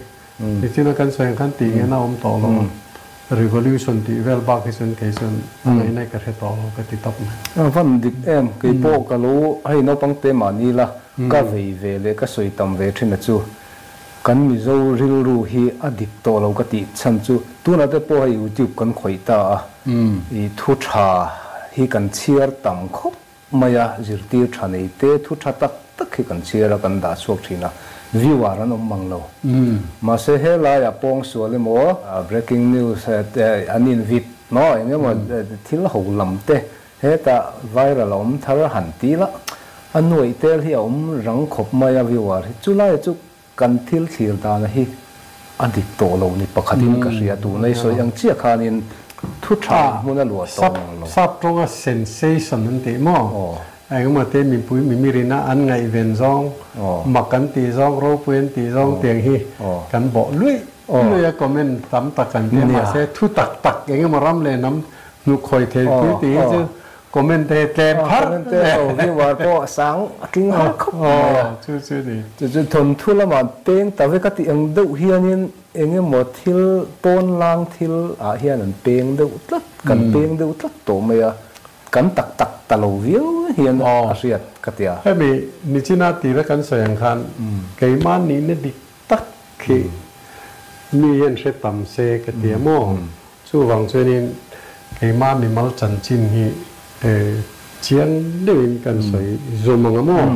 nichina kan sawi ang khan tih ngen a awm tawh lo a, revolution tih vel bak hi chuan kei chuan a ngaihna ka hre tawh lo ka ti tawp mai. A van dik em, kei pawh ka lo hei naupang te mahni la ka vei ve leh ka sawi tam ve thin a chu kan Mizo rilru hi a dik tawh lo ka tih chhan chu tunah te pawh hei youtube kan khawih ta a, i thu tha hi kan chhiar tam khawp mai a, zirtir tha nei te thu tha tak tak hi kan chhiar a, kan dah chhuak thin a, viewer an awm mang lo. Mahse helaiah pawngsual emaw, breaking news an in vit maw eng emaw thil ho lam te hetah viral a awm thar han ti la, a nuaih tel hi a awm rang khawp mai a viewer hi. Chulai chu kan thil thlir dana hi a dik tawh lo ni pakhatin ka hria, tuna i sawi ang chiah khanin thu tha hmun a luah tawh mang lo. Sap tawnga sensation an tih maw? Engemaw te mipui mimirina an ngaihven zawng, mak an tih zawng, ropui an tih zawng tiang hi kan bawh luih luih a, comment tam tak an ti a, mahse thu tak tak engemaw ram leh hnam hnuk khawi thei thil tih hi chu Comment te hi tlem pharh. Comment te ho viewer pawh sang a tling har khawp mai a. Chu chu ni. Chu chu thawnthu lamah peng ta vek a tih ang deuh hianin eng emaw thil pawn lang thil ah hian an peng deuh tlat, kan peng deuh tlat tawh mai a, kan tak tak ta lo viau hian a hriat ka ti a. Hemi nichina tira kan sawi ang khan keimah nihna dik tak khi mi hian hre tam se ka ti a maw? Chuvang chuanin keimah mimal chanchin hi chiang deuhin kan sawi zum ang a maw?